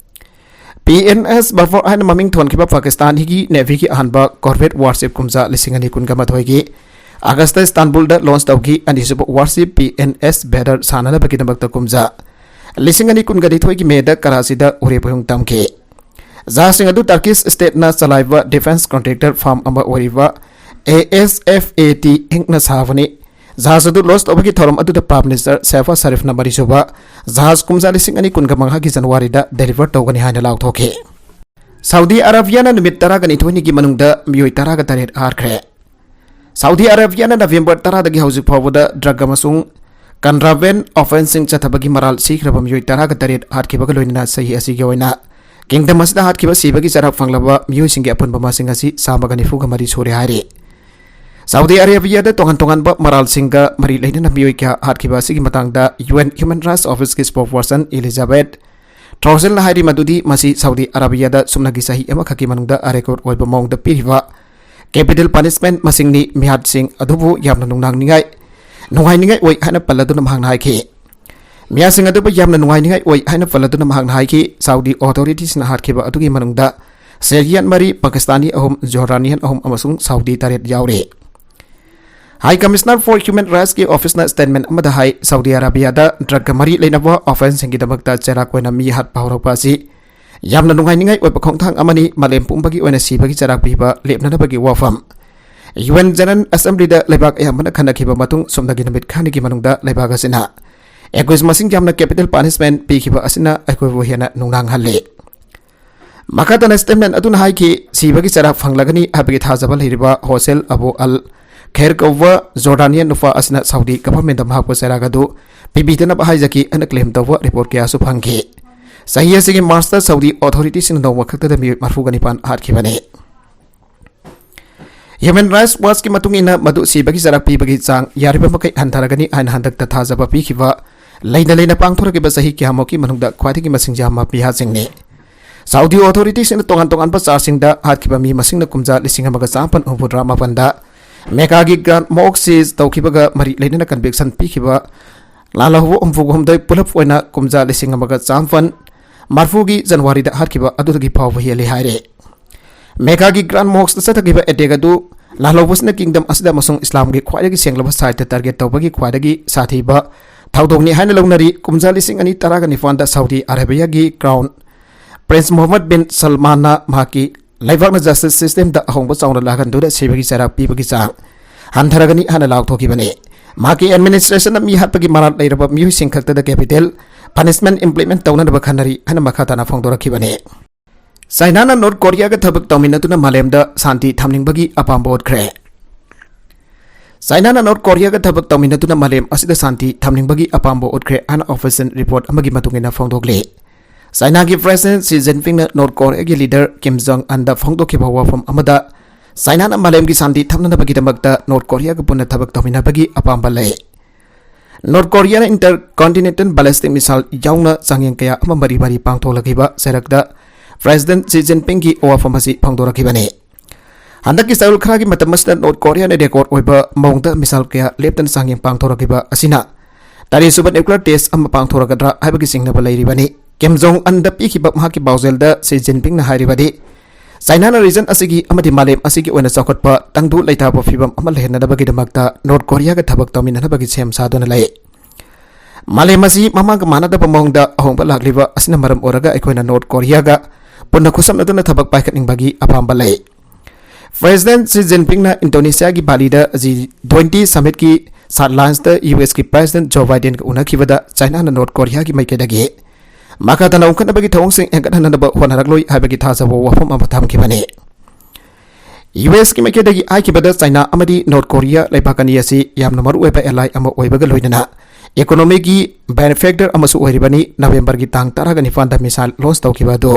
P N S Babar ꯍꯥꯏꯅ ꯃꯃꯤꯡ ꯊꯣꯟꯈꯤꯕ ꯄꯥꯀꯤꯁꯇꯥꯟꯒꯤ Navyꯒꯤ ꯑꯍꯥꯟꯕ corvette warship ꯀꯨꯝꯖꯥ ꯂꯤꯁꯤꯡ ꯑꯅꯤ ꯀꯨꯟꯒ ꯃꯥꯊꯣꯏꯒꯤ Augustꯇ ꯏꯁꯇꯥꯟꯕꯨꯜꯗ launch ꯇꯧꯈꯤ꯫ ꯑꯅꯤꯁꯨꯕ warship P N S Badr ꯁꯥꯟꯅꯅꯕꯒꯤꯗꯃꯛꯇ ꯀꯨꯝꯖꯥ ꯂꯤꯁꯤꯡ ꯑꯅꯤ ꯀꯨꯟꯒ ꯅꯤꯊꯣꯏꯒꯤ Mayꯗ ꯀꯔꯥꯆꯤꯗ ꯎꯔꯦꯞ ꯑꯣꯏꯍꯨꯝ ꯇꯝꯈꯤ꯫ ꯖꯍꯥꯖꯁꯤꯡ ꯑꯗꯨ Turkish stateꯅ ꯆꯂꯥꯏꯕ defence contractor firm ꯑꯃ ꯑꯣꯏꯔꯤꯕ A S F A T Inc ꯅ ꯁꯥꯕꯅꯤ꯫ ꯖꯍꯥꯖ ꯑꯗꯨ ꯂꯣꯟꯆ ꯇꯧꯕꯒꯤ ꯊꯧꯔꯝ ꯑꯗꯨꯗ ꯄ꯭ꯔꯥꯏꯝ ꯃꯤꯅꯤꯁꯇꯔ ꯁꯦꯍꯕꯥꯖ ꯁꯔꯤꯐꯅ ꯃꯔꯤꯁꯨꯕ ꯖꯍꯥꯖ ꯀꯨꯝꯖꯥ ꯂꯤꯁꯤꯡ ꯑꯅꯤ ꯀꯨꯟꯒ ꯃꯉꯥꯒꯤ ꯖꯅꯋꯥꯔꯤꯗ ꯗꯦꯂꯤꯚꯔ ꯇꯧꯒꯅꯤ ꯍꯥꯏꯅ ꯂꯥꯎꯊꯣꯛꯈꯤ꯫ ꯁꯥꯎꯗꯤ ꯑꯔꯥꯕꯤꯌꯥꯅ ꯅꯨꯃꯤꯠ ꯇꯔꯥꯒ ꯅꯤꯊꯣꯏꯅꯤꯒꯤ ꯃꯅꯨꯡꯗ ꯃꯤꯑꯣꯏ ꯇꯔꯥꯒ ꯇꯔꯦꯠ ꯍꯥꯠꯈ꯭ꯔꯦ꯫ ꯁꯥꯎꯗꯤ ꯑꯔꯥꯕꯤꯌꯥꯅ ꯅꯕꯦꯝꯕꯔ ꯇꯔꯥꯗꯒꯤ ꯍꯧꯖꯤꯛ ꯐꯥꯎꯕꯗ ꯗ꯭ꯔꯒ ꯑꯃꯁꯨꯡ ꯀꯟꯇ꯭ꯔꯥꯕꯦꯟ ꯑꯣꯐꯦꯟꯁꯁꯤꯡ ꯆꯠꯊꯕꯒꯤ ꯃꯔꯥꯜ ꯁꯤꯈ꯭ꯔꯕ ꯃꯤꯑꯣꯏ ꯇꯔꯥꯒ ꯇꯔꯦꯠ ꯍꯥꯠꯈꯤꯕꯒ ꯂꯣꯏꯅꯅ ꯆꯍꯤ ꯑꯁꯤꯒꯤ ꯑꯣꯏꯅ ꯀꯤꯡꯗꯝ ꯑꯁꯤꯗ ꯍꯥꯠꯈꯤꯕ ꯁꯤꯕꯒꯤ ꯆꯩꯔꯥꯛ ꯐꯪꯂꯕ ꯃꯤꯑꯣꯏꯁꯤꯡꯒꯤ ꯑꯄꯨꯟꯕ ꯃꯁꯤꯡ ꯑꯁꯤ ꯆꯥꯝꯃꯒ ꯅꯤꯐꯨꯒ ꯃꯔꯤ ꯁꯨꯔꯦ ꯍꯥꯏꯔꯤ꯫ ꯁꯥꯎꯗꯤ ꯑꯔꯥꯕꯤꯌꯥꯗ ꯇꯣꯉꯥꯟ ꯇꯣꯉꯥꯟꯕ ꯃꯔꯥꯜꯁꯤꯡꯒ ꯃꯔꯤ ꯂꯩꯅꯅ ꯃꯤꯑꯣꯏ ꯀꯌꯥ ꯍꯥꯠꯈꯤꯕ ꯑꯁꯤꯒꯤ ꯃꯇꯥꯡꯗ ꯌꯨ ꯑꯦꯟ ꯍ꯭ꯌꯨꯃꯦꯟ ꯔꯥꯏꯠꯁ ꯑꯣꯐꯤꯁꯀꯤ ꯁ꯭ꯄꯣꯛꯁꯄꯔꯁꯟ ꯏꯂꯤꯖꯥꯕꯦꯊ ꯊ꯭ꯔꯣꯁꯦꯜꯅ ꯍꯥꯏꯔꯤ ꯃꯗꯨꯗꯤ ꯃꯁꯤ ꯁꯥꯎꯗꯤ ꯑꯔꯥꯕꯤꯌꯥꯗ ꯁꯨꯞꯅꯒꯤ ꯆꯍꯤ ꯑꯃꯈꯛꯀꯤ ꯃꯅꯨꯡꯗ ꯑꯔꯦꯀꯣꯔꯗ ꯑꯣꯏꯕ ꯃꯑꯣꯡꯗ ꯄꯤꯔꯤꯕ ꯀꯦꯄꯤꯇꯦꯜ ꯄꯅꯤꯁꯃꯦꯟꯠ ꯃꯁꯤꯡꯅꯤ꯫ ꯃꯤꯍꯥꯠꯁꯤꯡ ꯑꯗꯨꯕꯨ ꯌꯥꯝꯅ ꯅꯨꯡꯅꯥꯡꯅꯤꯡꯉꯥꯏ, ꯅꯨꯡꯉꯥꯏꯅꯤꯡꯉꯥꯏ ꯑꯣꯏ ꯍꯥꯏꯅ ꯄꯜꯂꯗꯨꯅ ꯃꯍꯥꯛꯅ ꯍꯥꯏꯈꯤ꯫ ꯃꯤꯍꯥꯠꯁꯤꯡ ꯑꯗꯨꯕꯨ ꯌꯥꯝꯅ ꯅꯨꯡꯉꯥꯏꯅꯤꯡꯉꯥꯏ ꯑꯣꯏ ꯍꯥꯏꯅ ꯄꯜꯂꯗꯨꯅ ꯃꯍꯥꯛꯅ ꯍꯥꯏꯈꯤ, ꯁꯥꯎꯗꯤ ꯑꯣꯊꯣꯔꯤꯇꯤꯁꯅ ꯍꯥꯠꯈꯤꯕ ꯑꯗꯨꯒꯤ ꯃꯅꯨꯡꯗ ꯁꯦꯔꯤꯌꯥꯟ ꯃꯔꯤ, ꯄꯥꯀꯤꯁꯇꯥꯅꯤ ꯑꯍꯨꯝ, ꯖꯣꯔꯗꯥꯅꯤꯌꯟ ꯑꯍꯨꯝ ꯑꯃꯁꯨꯡ ꯁꯥꯎꯗꯤ ꯇꯔꯦꯠ ꯌꯥꯎꯔꯤ꯫ ꯍꯥꯏ ꯀꯃꯤꯁꯅꯔ ꯐꯣꯔ ꯍ꯭ꯌꯨꯃꯦꯟ ꯔꯥꯏꯠꯁꯀꯤ ꯑꯣꯐꯤꯁꯅ ꯁ꯭ꯇꯦꯠꯃꯦꯟꯠ ꯑꯃꯗ ꯍꯥꯏ, ꯁꯥꯎꯗꯤ ꯑꯔꯥꯕꯤꯌꯥꯗ ꯗ꯭ꯔꯒ ꯃꯔꯤ ꯂꯩꯅꯕ ꯑꯣꯐꯦꯟꯁꯁꯤꯡꯒꯤꯗꯃꯛꯇ ꯆꯩꯔꯥꯛ ꯑꯣꯏꯅ ꯃꯤ ꯍꯥꯠꯄ ꯍꯧꯔꯛꯄ ꯑꯁꯤ ꯌꯥꯝꯅ ꯅꯨꯡꯉꯥꯏꯅꯤꯡꯉꯥꯏ ꯑꯣꯏꯕ ꯈꯣꯡꯊꯥꯡ ꯑꯃꯅꯤ꯫ ꯃꯥꯂꯦꯝ ꯄꯨꯝꯕꯒꯤ ꯑꯣꯏꯅ ꯁꯤꯕꯒꯤ ꯆꯩꯔꯥꯛ ꯄꯤꯕ ꯂꯦꯞꯅꯅꯕꯒꯤ ꯋꯥꯐꯝ ꯌꯨ ꯑꯦꯟ ꯖꯦꯅꯔꯦꯜ ꯑꯦꯁꯦꯝꯕ꯭ꯂꯤꯗ ꯂꯩꯕꯥꯛ ꯑꯌꯥꯝꯕꯅ ꯈꯟꯅꯈꯤꯕ ꯃꯇꯨꯡ ꯁꯨꯞꯅꯒꯤ ꯅꯨꯃꯤꯠ ꯈꯔꯅꯤꯒꯤ ꯃꯅꯨꯡꯗ ꯂꯩꯕꯥꯛ ꯑꯁꯤꯅ ꯑꯦꯀ꯭ꯌꯨꯖ ꯃꯁꯤꯡ ꯌꯥꯝꯅ ꯀꯦꯄꯤꯇꯦꯜ ꯄꯅꯤꯁꯃꯦꯟꯠ ꯄꯤꯈꯤꯕ ꯑꯁꯤꯅ ꯑꯩꯈꯣꯏꯕꯨ ꯍꯦꯟꯅ ꯅꯨꯡꯅꯥꯡꯍꯜꯂꯤ꯫ ꯃꯈꯥ ꯇꯥꯅ ꯁ꯭ꯇꯦꯠꯃꯦꯟꯠ ꯑꯗꯨꯅ ꯍꯥꯏꯈꯤ, ꯁꯤꯕꯒꯤ ꯆꯩꯔꯥꯛ ꯐꯪꯂꯒꯅꯤ ꯍꯥꯏꯕꯒꯤ ꯊꯥꯖꯕ ꯂꯩꯔꯤꯕ ꯍꯣꯁꯦꯜ ꯑꯕꯨ ꯑꯜ ꯈꯦꯔ ꯀꯧꯕ ꯖꯣꯔꯗꯥꯅꯤꯌꯟ ꯅꯨꯄꯥ ꯑꯁꯤꯅ ꯁꯥꯎꯗꯤ ꯒꯚꯔꯟꯃꯦꯟꯠꯇ ꯃꯍꯥꯛꯄꯨ ꯆꯩꯔꯥꯛ ꯑꯗꯨ ꯄꯤꯕꯤꯗꯅꯕ ꯍꯥꯏꯖꯈꯤ ꯍꯥꯏꯅ ꯀ꯭ꯂꯦꯝ ꯇꯧꯕ ꯔꯤꯄꯣꯔꯠ ꯀꯌꯥꯁꯨ ꯐꯪꯈꯤ꯫ ꯆꯍꯤ ꯑꯁꯤꯒꯤ ꯃꯥꯔꯆꯇ ꯁꯥꯎꯗꯤ ꯑꯣꯊꯣꯔꯤꯇꯤꯁꯤꯡꯅ ꯅꯣꯡꯃ ꯈꯛꯇꯗ ꯃꯤꯑꯣꯏ ꯃꯔꯤꯐꯨꯒ ꯅꯤꯄꯥꯟ ꯍꯥꯠꯈꯤꯕꯅꯤ꯫ ꯍ꯭ꯌꯨꯃꯦꯟ ꯔꯥꯏꯠꯁ ꯋꯥꯆꯀꯤ ꯃꯇꯨꯡ ꯏꯟꯅ, ꯃꯗꯨ ꯁꯤꯕꯒꯤ ꯆꯩꯔꯥꯛ ꯄꯤꯕꯒꯤ ꯆꯥꯡ ꯌꯥꯔꯤꯕ ꯃꯈꯩ ꯍꯟꯊꯔꯒꯅꯤ ꯍꯥꯏꯅ ꯍꯟꯗꯛꯇ ꯊꯥꯖꯕ ꯄꯤꯈꯤꯕ ꯂꯩꯅ ꯂꯩꯅ ꯄꯥꯡꯊꯣꯔꯛꯈꯤꯕ ꯆꯍꯤ ꯀꯌꯥꯃꯨꯛꯀꯤ ꯃꯅꯨꯡꯗ ꯈ꯭ꯋꯥꯏꯗꯒꯤ ꯃꯁꯤꯡ ꯌꯥꯝꯕ ꯃꯤꯍꯥꯠꯁꯤꯡꯅꯤ꯫ ꯁꯥꯎꯗꯤ ꯑꯣꯊꯣꯔꯤꯇꯤꯁꯤꯡꯅ ꯇꯣꯉꯥꯟ ꯇꯣꯉꯥꯟꯕ ꯆꯥꯔꯖꯁꯤꯡꯗ ꯍꯥꯠꯈꯤꯕ ꯃꯤ ꯃꯁꯤꯡꯅ ꯀꯨꯝꯖꯥ ꯂꯤꯁꯤꯡ ꯑꯃꯒ ꯆꯥꯃꯥꯄꯟ ꯍꯨꯝꯐꯨꯇꯔꯥ ꯃꯥꯄꯟꯗ ꯃꯦꯀꯥꯒꯤ ꯒ꯭ꯔꯥꯟ ꯃꯣꯛ ꯁꯤꯖ ꯇꯧꯈꯤꯕꯒ ꯃꯔꯤ ꯂꯩꯅꯅ ꯀꯟꯚꯤꯛꯁꯟ ꯄꯤꯈꯤꯕ ꯂꯥꯜꯍꯧꯕ ꯍꯨꯝꯐꯨꯒ ꯍꯨꯝꯗꯣꯏ ꯄꯨꯂꯞ ꯑꯣꯏꯅ ꯀꯨꯝꯖꯥ ꯂꯤꯁꯤꯡ ꯑꯃꯒ ꯆꯥꯃꯥꯄꯟ ꯃꯔꯤꯐꯨꯒꯤ ꯖꯅꯋꯥꯔꯤꯗ ꯍꯥꯠꯈꯤꯕ ꯑꯗꯨꯗꯒꯤ ꯐꯥꯎꯕ ꯍꯦꯜꯂꯤ ꯍꯥꯏꯔꯦ꯫ ꯃꯦꯀꯥꯒꯤ ꯒ꯭ꯔꯥꯟ ꯃꯣꯛꯁꯇ ꯆꯠꯊꯈꯤꯕ ꯑꯦꯇꯦꯛ ꯑꯗꯨ ꯂꯥꯜꯍꯧꯕꯁꯤꯅ ꯀꯤꯡꯗꯝ ꯑꯁꯤꯗ ꯑꯃꯁꯨꯡ ꯏꯁꯂꯥꯝꯒꯤ ꯈ꯭ꯋꯥꯏꯗꯒꯤ ꯁꯦꯡꯂꯕ ꯁꯥꯏꯠꯇ ꯇꯥꯔꯒꯦꯠ ꯇꯧꯕꯒꯤ ꯈ꯭ꯋꯥꯏꯗꯒꯤ ꯁꯥꯊꯤꯕ ꯊꯧꯗꯣꯛꯅꯤ ꯍꯥꯏꯅ ꯂꯧꯅꯔꯤ꯫ ꯀꯨꯝꯖꯥ ꯂꯤꯁꯤꯡ ꯑꯅꯤ ꯇꯔꯥꯒ ꯅꯤꯄꯥꯟꯗ ꯁꯥꯎꯗꯤ ꯑꯔꯥꯕꯤꯌꯥꯒꯤ ꯀ꯭ꯔꯥꯎꯟ ꯄ꯭ꯔꯤꯟꯁ ꯃꯣꯍꯝꯃꯗ ꯕꯤꯟ ꯁꯜꯃꯥꯟꯅ ꯃꯍꯥꯛꯀꯤ ꯂꯩꯕꯥꯛꯅ ꯖꯁꯇꯤꯁ ꯁꯤꯁꯇꯦꯝꯗ ꯑꯍꯣꯡꯕ ꯆꯥꯎꯅ ꯂꯥꯛꯍꯟꯗꯨꯅ ꯁꯤꯕꯒꯤ ꯆꯩꯔꯥꯛ ꯄꯤꯕꯒꯤ ꯆꯥꯡ ꯍꯟꯊꯔꯒꯅꯤ ꯍꯥꯏꯅ ꯂꯥꯎꯊꯣꯛꯈꯤꯕꯅꯤ꯫ ꯃꯍꯥꯛꯀꯤ administrationꯅ ꯃꯤ ꯍꯥꯠꯄꯒꯤ ꯃꯔꯥꯜ ꯂꯩꯔꯕ ꯃꯤꯑꯣꯏꯁꯤꯡ ꯈꯛꯇꯗ capital punishment implement ꯇꯧꯅꯅꯕ ꯈꯟꯅꯔꯤ ꯍꯥꯏꯅ ꯃꯈꯥ ꯇꯥꯅ ꯐꯣꯡꯗꯣꯔꯛꯈꯤꯕꯅꯤ꯫ ꯆꯥꯏꯅꯥꯅ ꯅꯣꯔꯠ ꯀꯣꯔꯤꯌꯥꯒ ꯊꯕꯛ ꯇꯧꯃꯤꯟꯅꯗꯨꯅ ꯃꯥꯂꯦꯝꯗ ꯁꯥꯟꯇꯤ ꯊꯝꯅꯤꯡꯕꯒꯤ ꯑꯄꯥꯝꯕ ꯎꯠꯈ꯭ꯔꯦ꯫ ꯆꯥꯏꯅꯥꯅ ꯅꯣꯔꯠ ꯀꯣꯔꯤꯌꯥꯒ ꯊꯕꯛ ꯇꯧꯃꯤꯟꯅꯗꯨꯅ ꯃꯥꯂꯦꯝ ꯑꯁꯤꯗ ꯁꯥꯟꯇꯤ ꯊꯝꯅꯤꯡꯕꯒꯤ ꯑꯄꯥꯝꯕ ꯎꯠꯈ꯭ꯔꯦ ꯍꯥꯏꯅ official report ꯑꯃꯒꯤ ꯃꯇꯨꯡ ꯏꯟꯅ ꯐꯣꯡꯗꯣꯛꯂꯤ꯫ ꯆꯥꯏꯅꯥꯒꯤ President Xi Jinpingꯅ ꯅꯣꯔꯠ ꯀꯣꯔꯤꯌꯥꯒꯤ leader Kim Jong Unꯗ ꯐꯣꯡꯗꯣꯛꯈꯤꯕ ꯋꯥꯐꯝ ꯑꯃꯗ, ꯆꯥꯏꯅꯥꯅ ꯃꯥꯂꯦꯝꯒꯤ ꯁꯥꯟꯇꯤ ꯊꯝꯅꯅꯕꯒꯤꯗꯃꯛꯇ ꯅꯣꯔꯠ ꯀꯣꯔꯤꯌꯥꯒ ꯄꯨꯟꯅ ꯊꯕꯛ ꯇꯧꯃꯤꯟꯅꯕꯒꯤ ꯑꯄꯥꯝꯕ ꯂꯩ꯫ ꯅꯣꯔꯠ ꯀꯣꯔꯤꯌꯥꯅ intercontinental ballistic missile ꯌꯥꯎꯅ ꯆꯥꯡꯌꯦꯡ ꯀꯌꯥ ꯑꯃ ꯃꯔꯤ ꯃꯔꯤ ꯄꯥꯡꯊꯣꯛꯂꯛꯈꯤꯕ ꯆꯩꯔꯛꯇ President Xi Jinpingꯒꯤ ꯋꯥꯐꯝ ꯑꯁꯤ ꯐꯣꯡꯗꯣꯔꯛꯈꯤꯕꯅꯤ꯫ ꯍꯟꯗꯛꯀꯤ ꯆꯌꯣꯜ ꯈꯔꯒꯤ ꯃꯇꯝ ꯑꯁꯤꯗ ꯅꯣꯔꯠ ꯀꯣꯔꯤꯌꯥꯅ record ꯑꯣꯏꯕ ꯃꯑꯣꯡꯗ missile ꯀꯌꯥ ꯂꯦꯞꯇꯅ ꯆꯥꯡꯌꯦꯡ ꯄꯥꯡꯊꯣꯔꯛꯈꯤꯕ ꯑꯁꯤꯅ ꯇꯔꯦꯠꯁꯨꯕ nuclear test ꯑꯃ ꯄꯥꯡꯊꯣꯔꯛꯀꯗ꯭ꯔꯥ ꯍꯥꯏꯕꯒꯤ ꯆꯤꯡꯅꯕ ꯂꯩꯔꯤꯕꯅꯤ꯫ Kim Jong Unꯗ ꯄꯤꯈꯤꯕ ꯃꯍꯥꯛꯀꯤ ꯄꯥꯎꯖꯦꯜꯗ Xi Jinpingꯅ ꯍꯥꯏꯔꯤꯕꯗꯤ, ꯆꯥꯏꯅꯥꯅ region ꯑꯁꯤꯒꯤ ꯑꯃꯗꯤ ꯃꯥꯂꯦꯝ ꯑꯁꯤꯒꯤ ꯑꯣꯏꯅ ꯆꯥꯎꯈꯠꯄ ꯇꯪꯗꯨ ꯂꯩꯇꯥꯕ ꯐꯤꯕꯝ ꯑꯃ ꯂꯩꯍꯟꯅꯅꯕꯒꯤꯗꯃꯛꯇ ꯅꯣꯔꯠ ꯀꯣꯔꯤꯌꯥꯒ ꯊꯕꯛ ꯇꯧꯃꯤꯟꯅꯅꯕꯒꯤ ꯁꯦꯝ ꯁꯥꯗꯨꯅ ꯂꯩ꯫ ꯃꯥꯂꯦꯝ ꯑꯁꯤ ꯃꯃꯥꯡꯒ ꯃꯥꯟꯅꯗꯕ ꯃꯑꯣꯡꯗ ꯑꯍꯣꯡꯕ ꯂꯥꯛꯂꯤꯕ ꯑꯁꯤꯅ ꯃꯔꯝ ꯑꯣꯏꯔꯒ ꯑꯩꯈꯣꯏꯅ ꯅꯣꯔꯠ ꯀꯣꯔꯤꯌꯥꯒ ꯄꯨꯟꯅ ꯈꯨꯠꯁꯝꯅꯗꯨꯅ ꯊꯕꯛ ꯄꯥꯏꯈꯠꯅꯤꯡꯕꯒꯤ ꯑꯄꯥꯝꯕ ꯂꯩ꯫ President Xi Jinpingꯅ ꯏꯟꯗꯣꯅꯦꯁꯤꯌꯥꯒꯤ ꯕꯥꯂꯤꯗ G twenty summitꯀꯤ sidelinesta USꯀꯤ President Joe Bidenꯒ ꯎꯅꯈꯤꯕꯗ ꯆꯥꯏꯅꯥꯅ ꯅꯣꯔꯠ ꯀꯣꯔꯤꯌꯥꯒꯤ ꯃꯥꯏꯀꯩꯗꯒꯤ ꯃꯈꯥ ꯇꯥꯅ ꯎꯪꯈꯠꯅꯕꯒꯤ ꯊꯧꯑꯣꯡꯁꯤꯡ ꯍꯦꯟꯒꯠꯍꯟꯅꯕ ꯍꯣꯠꯅꯔꯛꯂꯣꯏ ꯍꯥꯏꯕꯒꯤ ꯊꯥꯖꯕ ꯋꯥꯐꯝ ꯑꯃ ꯊꯝꯈꯤꯕꯅꯤ꯫ USꯀꯤ ꯃꯥꯏꯀꯩꯗꯒꯤ ꯍꯥꯏꯈꯤꯕꯗ ꯆꯥꯏꯅꯥ ꯑꯃꯗꯤ ꯅꯣꯔꯠ ꯀꯣꯔꯤꯌꯥ ꯂꯩꯕꯥꯛ ꯑꯅꯤ ꯑꯁꯤ ꯌꯥꯝꯅ ꯃꯔꯨꯑꯣꯏꯕ ally ꯑꯃ ꯑꯣꯏꯕꯒ ꯂꯣꯏꯅꯅ economyꯒꯤ benefactor ꯑꯃꯁꯨ ꯑꯣꯏꯔꯤꯕꯅꯤ꯫ ꯅꯕꯦꯝꯕꯔꯒꯤ ꯇꯥꯡ ꯇꯔꯥꯒ ꯅꯤꯄꯥꯟꯗ missile launch ꯇꯧꯈꯤꯕ ꯑꯗꯨ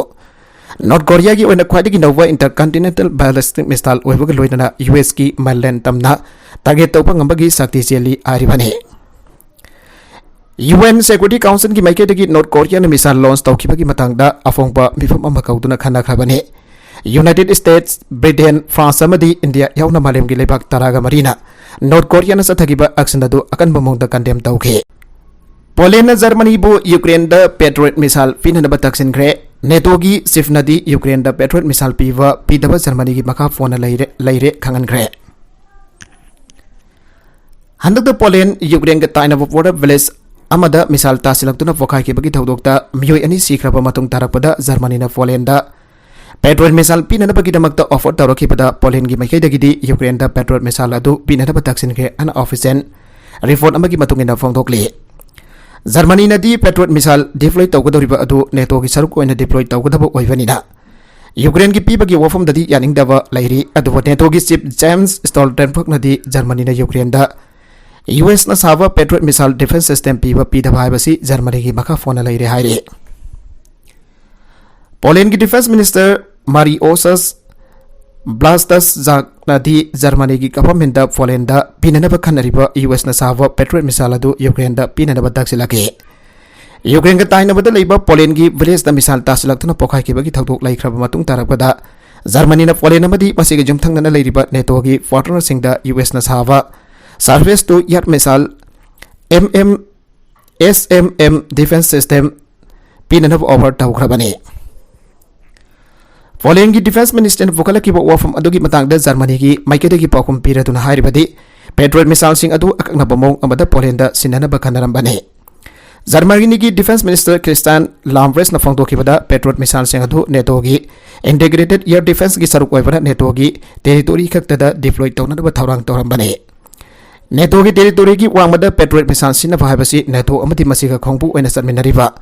ꯅꯣꯔꯠ ꯀꯣꯔꯤꯌꯥꯒꯤ ꯑꯣꯏꯅ ꯈ꯭ꯋꯥꯏꯗꯒꯤ ꯅꯧꯕ intercontinental ballistic missile ꯑꯣꯏꯕꯒ ꯂꯣꯏꯅꯅ USꯀꯤ mainland ꯇꯝꯅ target ꯇꯧꯕ ꯉꯝꯕꯒꯤ ꯁꯛꯇꯤ ꯆꯦꯜꯂꯤ ꯍꯥꯏꯔꯤꯕꯅꯤ꯫ UN Security Councilꯒꯤ ꯃꯥꯏꯀꯩꯗꯒꯤ ꯅꯣꯔꯠ ꯀꯣꯔꯤꯌꯥꯅ missile launch ꯇꯧꯈꯤꯕꯒꯤ ꯃꯇꯥꯡꯗ ꯑꯐꯣꯡꯕ ꯃꯤꯐꯝ ꯑꯃ ꯀꯧꯗꯨꯅ ꯈꯟꯅꯈ꯭ꯔꯕꯅꯤ꯫ United States, Britain, France ꯑꯃꯗꯤ India ꯌꯥꯎꯅ ꯃꯥꯂꯦꯝꯒꯤ ꯂꯩꯕꯥꯛ ꯇꯔꯥꯒ ꯃꯔꯤꯅ ꯅꯣꯔꯠ ꯀꯣꯔꯤꯌꯥꯅ ꯆꯠꯊꯈꯤꯕ action ꯑꯗꯨ ꯑꯀꯟꯕ ꯃꯑꯣꯡꯗ condemn ꯇꯧꯈꯤ꯫ ꯄꯣꯂꯦꯟꯅ ꯖꯔꯃꯅꯤꯕꯨ ꯌꯨꯀ꯭ꯔꯦꯟꯗ Patriot missile ꯄꯤꯅꯅꯕ ꯇꯛꯁꯤꯟꯈ꯭ꯔꯦ꯫ NATOꯒꯤ chiefꯅꯗꯤ ꯌꯨꯀ꯭ꯔꯦꯟꯗ Patriot missile ꯄꯤꯕ ꯄꯤꯗꯕ ꯖꯔꯃꯅꯤꯒꯤ ꯃꯈꯥ ꯄꯣꯟꯅ ꯂꯩꯔꯦ, ꯂꯩꯔꯦ ꯈꯪꯍꯟꯈ꯭ꯔꯦ꯫ ꯍꯟꯗꯛꯇ ꯄꯣꯂꯦꯟ ꯌꯨꯀ꯭ꯔꯦꯟꯒ ꯇꯥꯏꯅꯕ border village ꯑꯃꯗ missile ꯇꯥꯁꯤꯜꯂꯛꯇꯨꯅ ꯄꯣꯈꯥꯏꯈꯤꯕꯒꯤ ꯊꯧꯗꯣꯛꯇ ꯃꯤꯑꯣꯏ ꯑꯅꯤ ꯁꯤꯈ꯭ꯔꯕ ꯃꯇꯨꯡ ꯇꯥꯔꯛꯄꯗ ꯖꯔꯃꯅꯤꯅ ꯄꯣꯂꯦꯟꯗ Patriot missile ꯄꯤꯅꯅꯕꯒꯤꯗꯃꯛꯇ offer ꯇꯧꯔꯛꯈꯤꯕꯗ ꯄꯣꯂꯦꯟꯒꯤ ꯃꯥꯏꯀꯩꯗꯒꯤꯗꯤ ꯌꯨꯀ꯭ꯔꯦꯟꯗ Patriot missile ꯑꯗꯨ ꯄꯤꯅꯅꯕ ꯇꯛꯁꯤꯟꯈ꯭ꯔꯦ ꯍꯥꯏꯅ official ꯔꯤꯄꯣꯔꯠ ꯑꯃꯒꯤ ꯃꯇꯨꯡ ꯏꯟꯅ ꯐꯣꯡꯗꯣꯛꯂꯤ꯫ ꯖꯔꯃꯅꯤꯅꯗꯤ Patriot missile deploy ꯇꯧꯒꯗꯧꯔꯤꯕ ꯑꯗꯨ NATOꯒꯤ ꯁꯔꯨꯛ ꯑꯣꯏꯅ deploy ꯇꯧꯒꯗꯕ ꯑꯣꯏꯕꯅꯤꯅ, ꯌꯨꯀ꯭ꯔꯦꯟꯒꯤ ꯄꯤꯕꯒꯤ ꯋꯥꯐꯝꯗꯗꯤ ꯌꯥꯅꯤꯡꯗꯕ ꯂꯩꯔꯤ꯫ ꯑꯗꯨꯕꯨ NATOꯒꯤ chief Jens Stoltenbergꯅꯗꯤ ꯖꯔꯃꯅꯤꯅ ꯌꯨꯀ꯭ꯔꯦꯟꯗ USꯅ ꯁꯥꯕ Patriot missile defense system ꯄꯤꯕ ꯄꯤꯗꯕ ꯍꯥꯏꯕꯁꯤ ꯖꯔꯃꯅꯤꯒꯤ ꯃꯈꯥ ꯄꯣꯟꯅ ꯂꯩꯔꯦ ꯍꯥꯏꯔꯤ꯫ ꯄꯣꯂꯦꯟꯒꯤ Defense Minister Mariusz Błaszczakꯅꯗꯤ ꯖꯔꯃꯅꯤꯒꯤ governmentꯗ ꯄꯣꯂꯦꯟꯗ ꯄꯤꯅꯅꯕ ꯈꯟꯅꯔꯤꯕ USꯅ ꯁꯥꯕ Patriot missile ꯑꯗꯨ ꯌꯨꯀ꯭ꯔꯦꯟꯗ ꯄꯤꯅꯅꯕ ꯇꯛꯁꯤꯜꯂꯛꯈꯤ꯫ ꯌꯨꯀ꯭ꯔꯦꯟꯒ ꯇꯥꯏꯅꯕꯗ ꯂꯩꯕ ꯄꯣꯂꯦꯟꯒꯤ villageꯇ missile ꯇꯥꯁꯤꯜꯂꯛꯇꯨꯅ ꯄꯣꯈꯥꯏꯈꯤꯕꯒꯤ ꯊꯧꯗꯣꯛ ꯂꯩꯈ꯭ꯔꯕ ꯃꯇꯨꯡ ꯇꯥꯔꯛꯄꯗ, ꯖꯔꯃꯅꯤꯅ ꯄꯣꯂꯦꯟ ꯑꯃꯗꯤ ꯃꯁꯤꯒ ꯌꯨꯝꯊꯪꯅꯅ ꯂꯩꯔꯤꯕ NATOꯒꯤ partnerꯁꯤꯡꯗ USꯅ ꯁꯥꯕ surface to air missile, MM, SMM defense system ꯄꯤꯅꯅꯕ offer ꯇꯧꯈ꯭ꯔꯕꯅꯤ꯫ ꯄꯣꯂꯦꯟꯒꯤ Defense Ministerꯅ ꯄꯨꯈꯠꯂꯛꯈꯤꯕ ꯋꯥꯐꯝ ꯑꯗꯨꯒꯤ ꯃꯇꯥꯡꯗ ꯖꯔꯃꯅꯤꯒꯤ ꯃꯥꯏꯀꯩꯗꯒꯤ ꯄꯥꯎꯈꯨꯝ ꯄꯤꯔꯗꯨꯅ ꯍꯥꯏꯔꯤꯕꯗꯤ, Patriot missileꯁꯤꯡ ꯑꯗꯨ ꯑꯀꯛꯅꯕ ꯃꯑꯣꯡ ꯑꯃꯗ ꯄꯣꯂꯦꯟꯗ ꯁꯤꯟꯅꯅꯕ ꯈꯟꯅꯔꯝꯕꯅꯤ꯫ ꯖꯔꯃꯅꯤꯒꯤ Defense Minister Christian Lambrechtꯅ ꯐꯣꯡꯗꯣꯛꯈꯤꯕꯗ, Patriot missileꯁꯤꯡ ꯑꯗꯨ NATOꯒꯤ Integrated Air Defenceꯀꯤ ꯁꯔꯨꯛ ꯑꯣꯏꯕꯅ NATOꯒꯤ territory ꯈꯛꯇꯗ deploy ꯇꯧꯅꯅꯕ ꯊꯧꯔꯥꯡ ꯇꯧꯔꯝꯕꯅꯤ꯫ NATOꯒꯤ territoryꯒꯤ ꯋꯥꯡꯃꯗ Patriot missile ꯁꯤꯖꯤꯟꯅꯕ ꯍꯥꯏꯕꯁꯤ NATO ꯑꯃꯗꯤ ꯃꯁꯤꯒ ꯈꯣꯡꯕꯨ ꯑꯣꯏꯅ ꯆꯠꯃꯤꯟꯅꯔꯤꯕ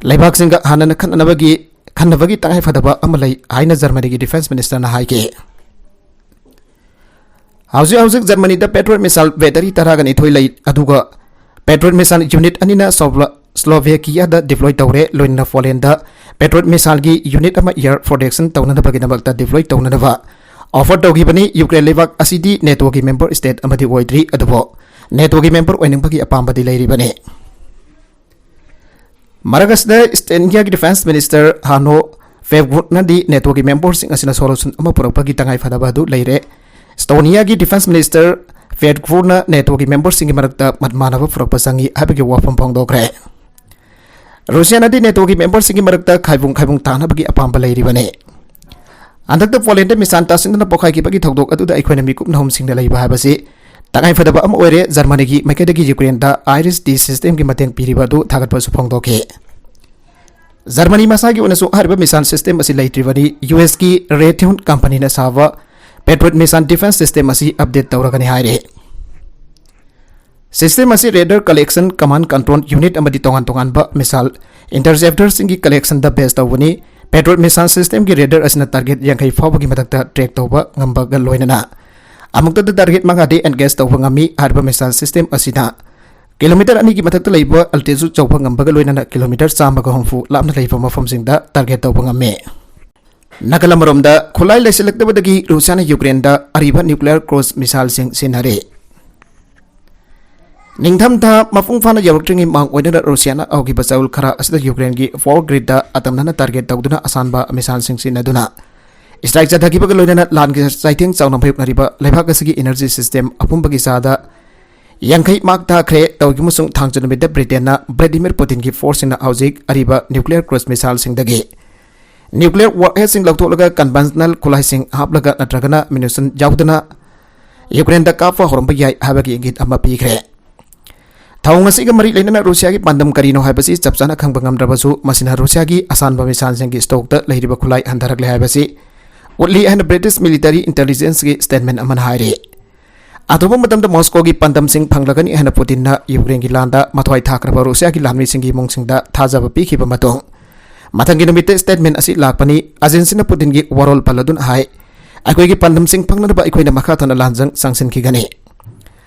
ꯂꯩꯕꯥꯛꯁꯤꯡꯒ ꯍꯥꯟꯅꯅ ꯈꯟꯅꯅꯕꯒꯤ, ꯈꯟꯅꯕꯒꯤ ꯇꯉꯥꯏꯐꯗꯕ ꯑꯃ ꯂꯩ ꯍꯥꯏꯅ ꯖꯔꯃꯅꯤꯒꯤ Defense Ministerꯅ ꯍꯥꯏꯈꯤ꯫ ꯍꯧꯖꯤꯛ ꯍꯧꯖꯤꯛ ꯖꯔꯃꯅꯤꯗ Patriot missile battery ꯇꯔꯥꯒ ꯅꯤꯊꯣꯏ ꯂꯩ, ꯑꯗꯨꯒ Patriot missile unit ꯑꯅꯤꯅ ꯁꯣꯕ꯭ꯂ-, ꯁ꯭ꯂꯣꯚꯦꯀꯤꯌꯥꯗ deploy ꯇꯧꯔꯦ, ꯂꯣꯏꯅꯅ ꯄꯣꯂꯦꯟꯗ Patriot missileꯒꯤ unit ꯑꯃ air protection ꯇꯧꯅꯅꯕꯒꯤꯗꯃꯛꯇ deploy ꯇꯧꯅꯅꯕ offer ꯇꯧꯈꯤꯕꯅꯤ꯫ ꯌꯨꯀ꯭ꯔꯦꯟ ꯂꯩꯕꯥꯛ ꯑꯁꯤꯗꯤ NATOꯒꯤ member state ꯑꯃꯗꯤ ꯑꯣꯏꯗ꯭ꯔꯤ, ꯑꯗꯨꯕꯨ NATOꯒꯤ member ꯑꯣꯏꯅꯤꯡꯕꯒꯤ ꯑꯄꯥꯝꯕꯗꯤ ꯂꯩꯔꯤꯕꯅꯤ꯫ ꯃꯔꯛ ꯑꯁꯤꯗ, Estoniaꯒꯤ Defense Minister Hanno Pevkurnadꯤ NATOꯒꯤ memberꯁꯤꯡ ꯑꯁꯤꯅ solution ꯑꯃ ꯄꯨꯔꯛꯄꯒꯤ ꯇꯉꯥꯏꯐꯗꯕ ꯑꯗꯨ ꯂꯩꯔꯦ꯫ Estoniaꯒꯤ Defense Minister Pevkurna NATOꯒꯤ memberꯁꯤꯡꯒꯤ ꯃꯔꯛꯇ ꯃꯠ ꯃꯥꯟꯅꯕ ꯄꯨꯔꯛꯄ ꯆꯪꯏ ꯍꯥꯏꯕꯒꯤ ꯋꯥꯐꯝ ꯐꯣꯡꯗꯣꯛꯈ꯭ꯔꯦ꯫ ꯔꯨꯁꯤꯌꯥꯅꯗꯤ NATOꯒꯤ memberꯁꯤꯡꯒꯤ ꯃꯔꯛꯇ ꯈꯥꯏꯕꯨꯡ ꯈꯥꯏꯕꯨꯡ ꯇꯥꯅꯕꯒꯤ ꯑꯄꯥꯝꯕ ꯂꯩꯔꯤꯕꯅꯤ꯫ ꯍꯟꯗꯛꯇ ꯄꯣꯂꯦꯟꯗ missile ꯇꯥꯁꯤꯟꯗꯨꯅ ꯄꯣꯈꯥꯏꯈꯤꯕꯒꯤ ꯊꯧꯗꯣꯛ ꯑꯗꯨꯗ ꯑꯩꯈꯣꯏꯅ ꯃꯤꯀꯨꯞ ꯅꯍꯨꯝꯁꯤꯡꯗ ꯂꯩꯕ ꯍꯥꯏꯕꯁꯤ ꯇꯉꯥꯏꯐꯗꯕ ꯑꯃ ꯑꯣꯏꯔꯦ꯫ ꯖꯔꯃꯅꯤꯒꯤ ꯃꯥꯏꯀꯩꯗꯒꯤ ꯌꯨꯀ꯭ꯔꯦꯟꯗ IRIS-T systemꯒꯤ ꯃꯇꯦꯡ ꯄꯤꯔꯤꯕ ꯑꯗꯨ ꯊꯥꯒꯠꯄꯁꯨ ꯐꯣꯡꯗꯣꯛꯈꯤ꯫ ꯖꯔꯃꯅꯤ ꯃꯁꯥꯒꯤ ꯑꯣꯏꯅꯁꯨ ꯍꯥꯏꯔꯤꯕ missile system ꯑꯁꯤ ꯂꯩꯇ꯭ꯔꯤꯕꯅꯤ꯫ USꯀꯤ Raytheon companyꯅ ꯁꯥꯕ Patriot missile defense system ꯑꯁꯤ update ꯇꯧꯔꯒꯅꯤ ꯍꯥꯏꯔꯤ꯫ System ꯑꯁꯤ radar collection, command control unit ꯑꯃꯗꯤ ꯇꯣꯉꯥꯟ ꯇꯣꯉꯥꯟꯕ missile interceptorꯁꯤꯡꯒꯤ collectionꯗ base ꯇꯧꯕꯅꯤ꯫ Patriot missile systemꯒꯤ radar ꯑꯁꯤꯅ target ꯌꯥꯡꯈꯩ ꯐꯥꯎꯕꯒꯤ ꯃꯊꯛꯇ track ꯇꯧꯕ ꯉꯝꯕꯒ ꯂꯣꯏꯅꯅ ꯑꯃꯨꯛꯇꯗ target ꯃꯉꯥꯗꯤ engage ꯇꯧꯕ ꯉꯝꯃꯤ꯫ ꯍꯥꯏꯔꯤꯕ missile system ꯑꯁꯤꯅ kilometre ꯑꯅꯤꯒꯤ ꯃꯊꯛꯇ ꯂꯩꯕ altitude ꯌꯧꯕ ꯉꯝꯕꯒ ꯂꯣꯏꯅꯅ kilometre ꯆꯥꯝꯃꯒ ꯍꯨꯝꯐꯨ ꯂꯥꯞꯅ ꯂꯩꯕ ꯃꯐꯝꯁꯤꯡꯗ target ꯇꯧꯕ ꯉꯝꯃꯤ꯫ ꯅꯥꯀꯜ ꯑꯃꯔꯣꯝꯗ, ꯈꯨꯠꯂꯥꯏ ꯂꯩꯁꯤꯜꯂꯛꯇꯕꯗꯒꯤ ꯔꯨꯁꯤꯌꯥꯅ ꯌꯨꯀ꯭ꯔꯦꯟꯗ ꯑꯔꯤꯕ nuclear cruise missileꯁꯤꯡ ꯁꯤꯖꯤꯟꯅꯔꯦ꯫ ꯅꯤꯡꯊꯝꯊꯥ ꯃꯄꯨꯡ ꯐꯥꯅ ꯌꯧꯔꯛꯇ꯭ꯔꯤꯉꯩ ꯃꯥꯡ ꯑꯣꯏꯅꯅ ꯔꯨꯁꯤꯌꯥꯅ ꯍꯧꯈꯤꯕ ꯆꯌꯣꯜ ꯈꯔ ꯑꯁꯤꯗ ꯌꯨꯀ꯭ꯔꯦꯟꯒꯤ power gridꯇ ꯑꯇꯝꯅꯅ target ꯇꯧꯗꯨꯅ ꯑꯁꯥꯟꯕ missileꯁꯤꯡ ꯁꯤꯖꯤꯟꯅꯗꯨꯅ strike ꯆꯠꯊꯈꯤꯕꯒ ꯂꯣꯏꯅꯅ ꯂꯥꯟꯒꯤ ꯆꯩꯊꯦꯡ ꯆꯥꯎꯅ ꯃꯥꯌꯣꯛꯅꯔꯤꯕ ꯂꯩꯕꯥꯛ ꯑꯁꯤꯒꯤ energy system ꯑꯄꯨꯝꯕꯒꯤ ꯆꯥꯗ ꯌꯥꯡꯈꯩ ꯃꯥꯡ ꯇꯥꯈ꯭ꯔꯦ꯫ ꯇꯧꯈꯤꯕ ꯑꯃꯁꯨꯡ ꯊꯥꯡꯖ ꯅꯨꯃꯤꯠꯇ ꯕ꯭ꯔꯤꯇꯦꯟꯅ ꯕ꯭ꯂꯥꯗꯤꯃꯤꯔ ꯄꯨꯇꯤꯟꯒꯤ forceꯁꯤꯡꯅ ꯍꯧꯖꯤꯛ ꯑꯔꯤꯕ nuclear cruise missileꯁꯤꯡꯗꯒꯤ nuclear warheadꯁꯤꯡ ꯂꯧꯊꯣꯛꯂꯒ conventional ꯈꯨꯠꯂꯥꯏꯁꯤꯡ ꯍꯥꯞꯂꯒ ꯅꯠꯇ꯭ꯔꯒꯅ munition ꯌꯥꯎꯗꯅ ꯌꯨꯀ꯭ꯔꯦꯟꯗ ꯀꯥꯞꯄ ꯍꯧꯔꯝꯕ ꯌꯥꯏ ꯍꯥꯏꯕꯒꯤ ꯏꯪꯒꯤꯠ ꯑꯃ ꯄꯤꯈ꯭ꯔꯦ꯫ ꯊꯧꯑꯣꯡ ꯑꯁꯤꯒ ꯃꯔꯤ ꯂꯩꯅꯅ ꯔꯨꯁꯤꯌꯥꯒꯤ ꯄꯥꯟꯗꯝ ꯀꯔꯤꯅꯣ ꯍꯥꯏꯕꯁꯤ ꯆꯞ ꯆꯥꯅ ꯈꯪꯕ ꯉꯝꯗ꯭ꯔꯕꯁꯨ, ꯃꯁꯤꯅ ꯔꯨꯁꯤꯌꯥꯒꯤ ꯑꯁꯥꯟꯕ missileꯁꯤꯡꯒꯤ stockꯇ ꯂꯩꯔꯤꯕ ꯈꯨꯠꯂꯥꯏ ꯍꯟꯊꯔꯛꯂꯦ ꯍꯥꯏꯕꯁꯤ ꯎꯠꯂꯤ ꯍꯥꯏꯅ British military intelligenceꯀꯤ statement ꯑꯃꯅ ꯍꯥꯏꯔꯤ꯫ ꯑꯊꯨꯕ ꯃꯇꯝꯗ ꯃꯣꯁꯀꯣꯒꯤ ꯄꯥꯟꯗꯝꯁꯤꯡ ꯐꯪꯂꯒꯅꯤ ꯍꯥꯏꯅ ꯄꯨꯇꯤꯟꯅ ꯌꯨꯀ꯭ꯔꯦꯟꯒꯤ ꯂꯥꯟꯗ ꯃꯊ꯭ꯋꯥꯏ ꯊꯥꯈ꯭ꯔꯕ ꯔꯨꯁꯤꯌꯥꯒꯤ ꯂꯥꯟꯃꯤꯁꯤꯡꯒꯤ ꯏꯃꯨꯡꯁꯤꯡꯗ ꯊꯥꯖꯕ ꯄꯤꯈꯤꯕ ꯃꯇꯨꯡ, ꯃꯊꯪꯒꯤ ꯅꯨꯃꯤꯠꯇ statement ꯑꯁꯤ ꯂꯥꯛꯄꯅꯤ꯫ ꯑꯖꯦꯟꯁꯤꯅ ꯄꯨꯇꯤꯟꯒꯤ ꯋꯥꯔꯣꯜ ꯄꯜꯂꯗꯨꯅ ꯍꯥꯏ, "ꯑꯩꯈꯣꯏꯒꯤ ꯄꯥꯟꯗꯝꯁꯤꯡ ꯐꯪꯅꯅꯕ ꯑꯩꯈꯣꯏꯅ ꯃꯈꯥ ꯇꯥꯅ ꯂꯥꯟꯖꯪ ꯆꯪꯁꯤꯟꯈꯤꯒꯅꯤ꯫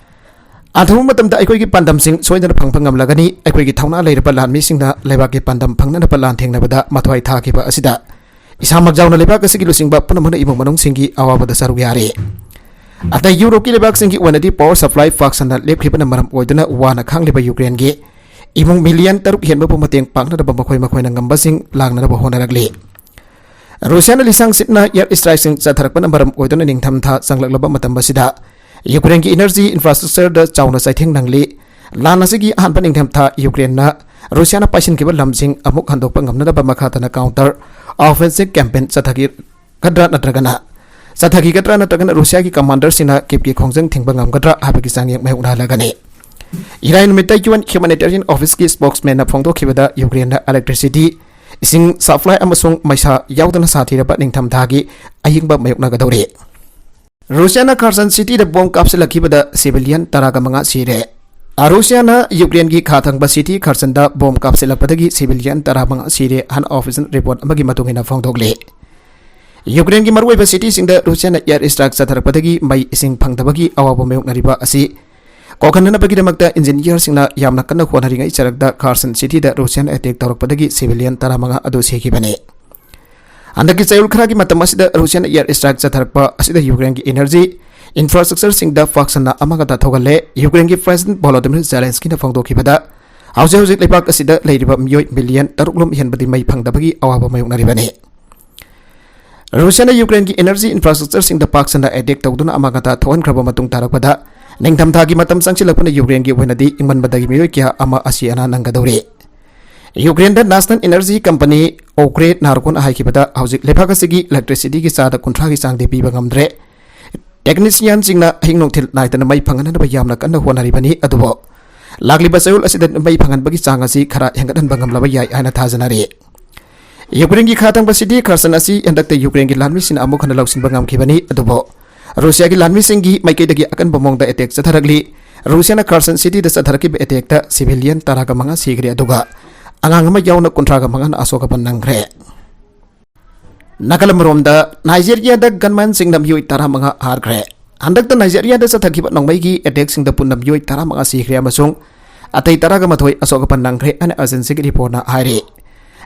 ꯑꯊꯨꯕ ꯃꯇꯝꯗ ꯑꯩꯈꯣꯏꯒꯤ ꯄꯥꯟꯗꯝꯁꯤꯡ ꯁꯣꯏꯗꯅ ꯐꯪꯕ ꯉꯝꯂꯒꯅꯤ꯫ ꯑꯩꯈꯣꯏꯒꯤ ꯊꯧꯅꯥ ꯂꯩꯔꯕ ꯂꯥꯟꯃꯤꯁꯤꯡꯅ ꯂꯩꯕꯥꯛꯀꯤ ꯄꯥꯟꯗꯝ ꯐꯪꯅꯅꯕ ꯂꯥꯟꯊꯦꯡꯅꯕꯗ ꯃꯊ꯭ꯋꯥꯏ ꯊꯥꯈꯤꯕ ꯑꯁꯤꯗ ꯏꯁꯥꯃꯛ ꯌꯥꯎꯅ ꯂꯩꯕꯥꯛ ꯑꯁꯤꯒꯤ ꯂꯨꯆꯤꯡꯕ ꯄꯨꯝꯅꯃꯛꯅ ꯏꯃꯨꯡ ꯃꯅꯨꯡꯁꯤꯡꯒꯤ ꯑꯋꯥꯕꯗ ꯁꯔꯨꯛ ꯌꯥꯔꯤ꯫" ꯑꯇꯩ ꯌꯨꯔꯣꯞꯀꯤ ꯂꯩꯕꯥꯛꯁꯤꯡꯒꯤ ꯑꯣꯏꯅꯗꯤ power supply ꯄꯥꯛ ꯁꯟꯅ ꯂꯦꯞꯈꯤꯕꯅ ꯃꯔꯝ ꯑꯣꯏꯗꯨꯅ ꯋꯥꯅ ꯈꯥꯡꯂꯤꯕ ꯌꯨꯀ꯭ꯔꯦꯟꯒꯤ ꯏꯃꯨꯡ million ꯇꯔꯨꯛ ꯍꯦꯟꯕꯕꯨ ꯃꯇꯦꯡ ꯄꯥꯡꯅꯅꯕ ꯃꯈꯣꯏ ꯃꯈꯣꯏꯅ ꯉꯝꯕꯁꯤꯡ ꯂꯥꯡꯅꯅꯕ ꯍꯣꯠꯅꯔꯛꯂꯤ꯫ ꯔꯨꯁꯤꯌꯥꯅ ꯂꯤꯁꯥꯡ ꯁꯤꯠꯅ air strikeꯁꯤꯡ ꯆꯠꯊꯔꯛꯄꯅ ꯃꯔꯝ ꯑꯣꯏꯗꯨꯅ ꯅꯤꯡꯊꯝꯊꯥ ꯆꯪꯂꯛꯂꯕ ꯃꯇꯝ ꯑꯁꯤꯗ ꯌꯨꯀ꯭ꯔꯦꯟꯒꯤ energy infrastructureꯗ ꯆꯥꯎꯅ ꯆꯩꯊꯦꯡ ꯅꯪꯂꯤ꯫ ꯂꯥꯟ ꯑꯁꯤꯒꯤ ꯑꯍꯥꯟꯕ ꯅꯤꯡꯊꯝꯊꯥ ꯌꯨꯀ꯭ꯔꯦꯟꯅ ꯔꯨꯁꯤꯌꯥꯅ ꯄꯥꯏꯁꯤꯟꯈꯤꯕ ꯂꯝꯁꯤꯡ ꯑꯃꯨꯛ ꯍꯟꯗꯣꯛꯄ ꯉꯝꯅꯅꯕ ꯃꯈꯥ ꯇꯥꯅ counter offensive campaign ꯆꯠꯊꯈꯤꯒꯗ꯭ꯔꯥ ꯅꯠꯇ꯭ꯔꯒꯅ ꯆꯠꯊꯈꯤꯒꯗ꯭ꯔꯥ ꯅꯠꯇ꯭ꯔꯒꯅ ꯔꯨꯁꯤꯌꯥꯒꯤ commanderꯁꯤꯡꯅ ꯀꯤꯞꯀꯤ ꯈꯣꯡꯖꯪ ꯊꯤꯡꯕ ꯉꯝꯒꯗ꯭ꯔꯥ ꯍꯥꯏꯕꯒꯤ ꯆꯥꯡꯌꯦꯡ ꯃꯥꯌꯣꯛꯅꯍꯜꯂꯒꯅꯤ꯫ ꯏꯔꯥꯏ ꯅꯨꯃꯤꯠꯇ UN humanitarian officeꯀꯤ spokesmanꯅ ꯐꯣꯡꯗꯣꯛꯈꯤꯕꯗ ꯌꯨꯀ꯭ꯔꯦꯟꯅ electricity, ꯏꯁꯤꯡ supply ꯑꯃꯁꯨꯡ ꯃꯩꯁꯥ ꯌꯥꯎꯗꯅ ꯁꯥꯊꯤꯔꯕ ꯅꯤꯡꯊꯝꯊꯥꯒꯤ ꯑꯏꯪꯕ ꯃꯥꯌꯣꯛꯅꯒꯗꯧꯔꯤ꯫ ꯔꯨꯁꯤꯌꯥꯅ Kherson cityꯗ bomb ꯀꯥꯞꯁꯤꯜꯂꯛꯈꯤꯕꯗ civilian ꯇꯔꯥꯒ ꯃꯉꯥ ꯁꯤꯔꯦ꯫ ꯔꯨꯁꯤꯌꯥꯅ ꯌꯨꯀ꯭ꯔꯦꯟꯒꯤ ꯈꯥ ꯊꯪꯕ ꯁꯤꯇꯤ ꯈꯔꯁꯟꯗ ꯕꯣꯝ ꯀꯥꯞꯁꯤꯜꯂꯛꯄꯗꯒꯤ ꯁꯤꯚꯤꯂꯤꯌꯟ ꯇꯔꯥꯃꯉꯥ ꯁꯤꯔꯦ ꯍꯥꯏꯅ ꯑꯣꯐꯤꯁꯤꯌꯦꯜ ꯔꯤꯄꯣꯔꯠ ꯑꯃꯒꯤ ꯃꯇꯨꯡ ꯏꯟꯅ ꯐꯣꯡꯗꯣꯛꯂꯤ꯫ ꯌꯨꯀ꯭ꯔꯦꯟꯒꯤ ꯃꯔꯨꯑꯣꯏꯕ ꯁꯤꯇꯤꯁꯤꯡꯗ ꯔꯨꯁꯤꯌꯥꯅ ꯑꯦꯌꯔ ꯏꯁꯇ꯭ꯔꯥꯏꯛ ꯆꯠꯊꯔꯛꯄꯗꯒꯤ ꯃꯩ ꯏꯁꯤꯡ ꯐꯪꯗꯕꯒꯤ ꯑꯋꯥꯕ ꯃꯥꯌꯣꯛꯅꯔꯤꯕ ꯑꯁꯤ ꯀꯣꯛꯍꯟꯅꯅꯕꯒꯤꯗꯃꯛꯇ ꯏꯟꯖꯤꯅꯤꯌꯔꯁꯤꯡꯅ ꯌꯥꯝꯅ ꯀꯟꯅ ꯍꯣꯠꯅꯔꯤꯉꯩ ꯆꯔꯛꯇ ꯈꯥꯔꯁꯟ ꯁꯤꯇꯤꯗ ꯔꯨꯁꯤꯌꯥꯅ ꯑꯦꯇꯦꯛ ꯇꯧꯔꯛꯄꯗꯒꯤ ꯁꯤꯚꯤꯂꯤꯌꯟ ꯇꯔꯥꯃꯉꯥ ꯑꯗꯨ ꯁꯤꯈꯤꯕꯅꯤ꯫ ꯍꯟꯗꯛꯀꯤ ꯆꯌꯣꯜ ꯈꯔꯒꯤ ꯃꯇꯝ ꯑꯁꯤꯗ ꯔꯨꯁꯤꯌꯥꯅ ꯑꯦꯌꯔ ꯏꯁꯇ꯭ꯔꯥꯏꯛ ꯆꯠꯊꯔꯛꯄ ꯑꯁꯤꯗ ꯌꯨꯀ꯭ꯔꯦꯟꯒꯤ ꯏꯅꯔꯖꯤ ꯏꯟꯐ꯭ꯔꯥꯁ꯭ꯇ꯭ꯔꯛꯆꯔꯁꯤꯡꯗ ꯄꯥꯛ ꯁꯟꯅ ꯑꯃꯥꯡ ꯑꯇꯥ ꯊꯣꯛꯍꯜꯂꯦ꯫ ꯌꯨꯀ꯭ꯔꯦꯟꯒꯤ ꯄ꯭ꯔꯦꯁꯤꯗꯦꯟꯠ ꯚꯣꯂꯣꯗꯤꯃꯤꯔ ꯖꯦꯂꯦꯟꯁꯀꯤꯅ ꯐꯣꯡꯗꯣꯛꯈꯤꯕꯗ, ꯍꯧꯖꯤꯛ ꯍꯧꯖꯤꯛ ꯂꯩꯕꯥꯛ ꯑꯁꯤꯗ ꯂꯩꯔꯤꯕ ꯃꯤꯑꯣꯏ ꯃꯤꯂꯤꯌꯟ ꯇꯔꯨꯛ ꯂꯣꯝ ꯍꯦꯟꯕꯗꯤ ꯃꯩ ꯐꯪꯗꯕꯒꯤ ꯑꯋꯥꯕ ꯃꯥꯌꯣꯛꯅꯔꯤꯕꯅꯤ꯫ ꯔꯨꯁꯤꯌꯥꯅ ꯌꯨꯀ꯭ꯔꯦꯟꯒꯤ ꯏꯅꯔꯖꯤ ꯏꯟꯐ꯭ꯔꯥꯁ꯭ꯇ꯭ꯔꯛꯆꯔꯁꯤꯡꯗ ꯄꯥꯛ ꯁꯟꯅ ꯑꯦꯇꯦꯛ ꯇꯧꯗꯨꯅ ꯑꯃꯥꯡ ꯑꯇꯥ ꯊꯣꯛꯍꯟꯈ꯭ꯔꯕ ꯃꯇꯨꯡ ꯇꯥꯔꯛꯄꯗ, ꯅꯤꯡꯊꯝꯊꯥꯒꯤ ꯃꯇꯝ ꯆꯪꯁꯤꯜꯂꯛꯄꯅ ꯌꯨꯀ꯭ꯔꯦꯟꯒꯤ ꯑꯣꯏꯅꯗꯤ ꯏꯪꯃꯟꯕꯗꯒꯤ ꯃꯤꯑꯣꯏ ꯀꯌꯥ ꯑꯃ ꯑꯁꯤ ꯑꯅꯥ ꯅꯪꯒꯗꯧꯔꯤ꯫ ꯌꯨꯀ꯭ꯔꯦꯟꯗ ꯅꯦꯁꯅꯦꯜ ꯏꯅꯔꯖꯤ ꯀꯝꯄꯅꯤ ꯑꯣꯀ꯭ꯔꯦ ꯅꯥꯔꯀꯣꯟ ꯍꯥꯏꯈꯤꯕꯗ, ꯍꯧꯖꯤꯛ ꯂꯩꯕꯥꯛ ꯑꯁꯤꯒꯤ ꯏꯂꯦꯛꯇ꯭ꯔꯤꯁꯤꯇꯤꯒꯤ ꯆꯥꯗ ꯀꯨꯟꯊ꯭ꯔꯥꯒꯤ ꯆꯥꯡꯗꯤ ꯄꯤꯕ ꯉꯝꯗ꯭ꯔꯦ꯫ ꯇꯦꯛꯅꯤꯁꯤꯌꯥꯟꯁꯤꯡꯅ ꯑꯍꯤꯡ ꯅꯨꯡꯊꯤꯜ ꯅꯥꯏꯗꯅ ꯃꯩ ꯐꯪꯍꯟꯅꯕ ꯌꯥꯝꯅ ꯀꯟꯅ ꯍꯣꯠꯅꯔꯤꯕꯅꯤ, ꯑꯗꯨꯕꯨ ꯂꯥꯛꯂꯤꯕ ꯆꯌꯣꯜ ꯑꯁꯤꯗ ꯃꯩ ꯐꯪꯍꯟꯕꯒꯤ ꯆꯥꯡ ꯑꯁꯤ ꯈꯔ ꯍꯦꯟꯒꯠꯍꯟꯕ ꯉꯝꯂꯕ ꯌꯥꯏ ꯍꯥꯏꯅ ꯊꯥꯖꯅꯔꯤ꯫ ꯌꯨꯀ꯭ꯔꯦꯟꯒꯤ ꯈꯥ ꯊꯪꯕ ꯁꯤꯇꯤ ꯈꯔꯁꯟ ꯑꯁꯤ ꯍꯟꯗꯛꯇ ꯌꯨꯀ꯭ꯔꯦꯟꯒꯤ ꯂꯥꯟꯃꯤꯁꯤꯡꯅ ꯑꯃꯨꯛ ꯍꯟꯅ ꯂꯧꯁꯤꯟꯕ ꯉꯝꯈꯤꯕꯅꯤ, ꯑꯗꯨꯕꯨ ꯔꯨꯁꯤꯌꯥꯒꯤ ꯂꯥꯟꯃꯤꯁꯤꯡꯒꯤ ꯃꯥꯏꯀꯩꯗꯒꯤ ꯑꯀꯟꯕ ꯃꯑꯣꯡꯗ ꯑꯦꯇꯦꯛ ꯆꯠꯊꯔꯛꯂꯤ꯫ ꯔꯨꯁꯤꯌꯥꯅ ꯈꯔꯁꯟ ꯁꯤꯇꯤꯗ ꯆꯠꯊꯔꯛꯈꯤꯕ ꯑꯦꯇꯦꯛꯇ ꯁꯤꯚꯤꯂꯤꯌꯟ ꯇꯔꯥꯒ ꯃꯉꯥ ꯁꯤꯈ꯭ꯔꯦ, ꯑꯗꯨꯒ ꯑꯉꯥꯡ ꯑꯃ ꯌꯥꯎꯅ ꯀꯨꯟꯊ꯭ꯔꯥꯒ ꯃꯉꯥꯅ ꯑꯁꯣꯛ ꯑꯄꯟ ꯅꯪꯈ꯭ꯔꯦ꯫ ꯅꯥꯀꯜ ꯑꯃꯔꯣꯝꯗ, ꯅꯥꯏꯖꯦꯔꯤꯌꯥꯗ ꯒꯟꯃꯦꯟꯁꯤꯡꯅ ꯃꯤꯑꯣꯏ ꯇꯔꯥꯃꯉꯥ ꯍꯥꯠꯈ꯭ꯔꯦ꯫ ꯍꯟꯗꯛꯇ ꯅꯥꯏꯖꯦꯔꯤꯌꯥꯗ ꯆꯠꯊꯈꯤꯕ ꯅꯣꯡꯃꯩꯒꯤ ꯑꯦꯇꯦꯛꯁꯤꯡꯗ ꯄꯨꯟꯅ ꯃꯤꯑꯣꯏ ꯇꯔꯥꯃꯉꯥ ꯁꯤꯈ꯭ꯔꯦ ꯑꯃꯁꯨꯡ ꯑꯇꯩ ꯇꯔꯥꯒ ꯃꯥꯊꯣꯏ ꯑꯁꯣꯛ ꯑꯄꯟ ꯅꯪꯈ꯭ꯔꯦ ꯍꯥꯏꯅ ꯑꯦꯖꯦꯟꯁꯤꯒꯤ ꯔꯤꯄꯣꯔꯠꯅ ꯍꯥꯏꯔꯤ꯫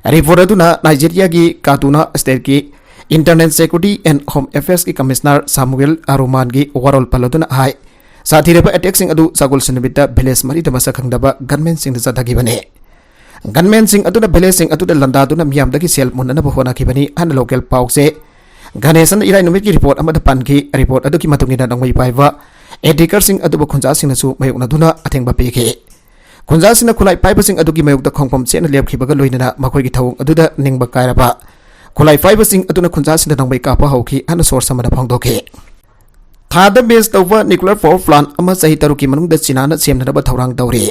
ꯔꯤꯄꯣꯔꯠ ꯑꯗꯨꯅ ꯅꯥꯏꯖꯦꯔꯤꯌꯥꯒꯤ ꯀꯥꯗꯨꯅꯥ ꯁ꯭ꯇꯦꯠꯀꯤ ꯏꯟꯇꯔꯅꯦꯜ ꯁꯦꯀ꯭ꯌꯨꯔꯤꯇꯤ ꯑꯦꯟ ꯍꯣꯝ ꯑꯦꯐꯤꯌꯔꯁꯀꯤ ꯀꯃꯤꯁꯅꯔ ꯁꯥꯃꯨꯑꯦꯜ ꯑꯔꯨꯃꯥꯟꯒꯤ ꯋꯥꯔꯣꯜ ꯄꯜꯂꯗꯨꯅ ꯍꯥꯏ, ꯁꯥꯊꯤꯔꯕ ꯑꯦꯇꯦꯛꯁꯤꯡ ꯑꯗꯨ ꯆꯥꯒꯣꯜꯁ ꯅꯨꯃꯤꯠꯇ ꯚꯤꯂꯦꯖ ꯃꯔꯤꯗ ꯃꯁꯛ ꯈꯪꯗꯕ ꯒꯟꯃꯦꯟꯁꯤꯡꯅ ꯆꯠꯊꯈꯤꯕꯅꯤ꯫ ꯒꯟꯃꯦꯟꯁꯤꯡ ꯑꯗꯨꯅ ꯚꯤꯂꯦꯖꯁꯤꯡ ꯑꯗꯨꯗ ꯂꯥꯟꯗꯥꯗꯨꯅ ꯃꯤꯌꯥꯝꯗꯒꯤ ꯁꯦꯜ ꯃꯨꯟꯅꯅꯕ ꯍꯣꯠꯅꯈꯤꯕꯅꯤ ꯍꯥꯏꯅ ꯂꯣꯀꯦꯜ ꯄꯥꯎꯆꯦ ꯒꯅꯦꯁꯟ ꯏꯔꯥꯏ ꯅꯨꯃꯤꯠꯀꯤ ꯔꯤꯄꯣꯔꯠ ꯑꯃꯗ ꯄꯟꯈꯤ꯫ ꯔꯤꯄꯣꯔꯠ ꯑꯗꯨꯒꯤ ꯃꯇꯨꯡ ꯏꯟꯅ ꯅꯣꯡꯃꯩ ꯄꯥꯏꯕ ꯑꯦꯇꯦꯀꯔꯁꯤꯡ ꯑꯗꯨꯕꯨ ꯈꯨꯟꯖꯥꯁꯤꯡꯅꯁꯨ ꯃꯥꯌꯣꯛꯅꯗꯨꯅ ꯑꯊꯤꯡꯕ ꯄꯤꯈꯤ꯫ ꯈꯨꯟꯖꯥꯁꯤꯡꯅ ꯈꯨꯠꯂꯥꯏ ꯄꯥꯏꯕꯁꯤꯡ ꯑꯗꯨꯒꯤ ꯃꯥꯌꯣꯛꯇ ꯈꯣꯡꯐꯝ ꯆꯦꯠꯅ ꯂꯦꯞꯈꯤꯕꯒ ꯂꯣꯏꯅꯅ ꯃꯈꯣꯏꯒꯤ ꯊꯧꯑꯣꯡ ꯑꯗꯨꯗ ꯅꯤꯡꯕ ꯀꯥꯏꯔꯕ ꯈꯨꯠꯂꯥꯏ ꯄꯥꯏꯕꯁꯤꯡ ꯑꯗꯨꯅ ꯈꯨꯟꯖꯥꯁꯤꯡꯗ ꯅꯣꯡꯃꯩ ꯀꯥꯞꯄ ꯍꯧꯈꯤ ꯍꯥꯏꯅ ꯁꯣꯔꯁ ꯑꯃꯅ ꯐꯣꯡꯗꯣꯛꯈꯤ꯫ ꯊꯥꯗ ꯕꯦꯁ ꯇꯧꯕ ꯅ꯭ꯌꯨꯀ꯭ꯂꯤꯌꯔ ꯄꯥꯋꯔ ꯄ꯭ꯂꯥꯟꯠ ꯑꯃ ꯆꯍꯤ ꯇꯔꯨꯛꯀꯤ ꯃꯅꯨꯡꯗ ꯆꯤꯅꯥꯅ ꯁꯦꯝꯅꯅꯕ ꯊꯧꯔꯥꯡ ꯇꯧꯔꯤ꯫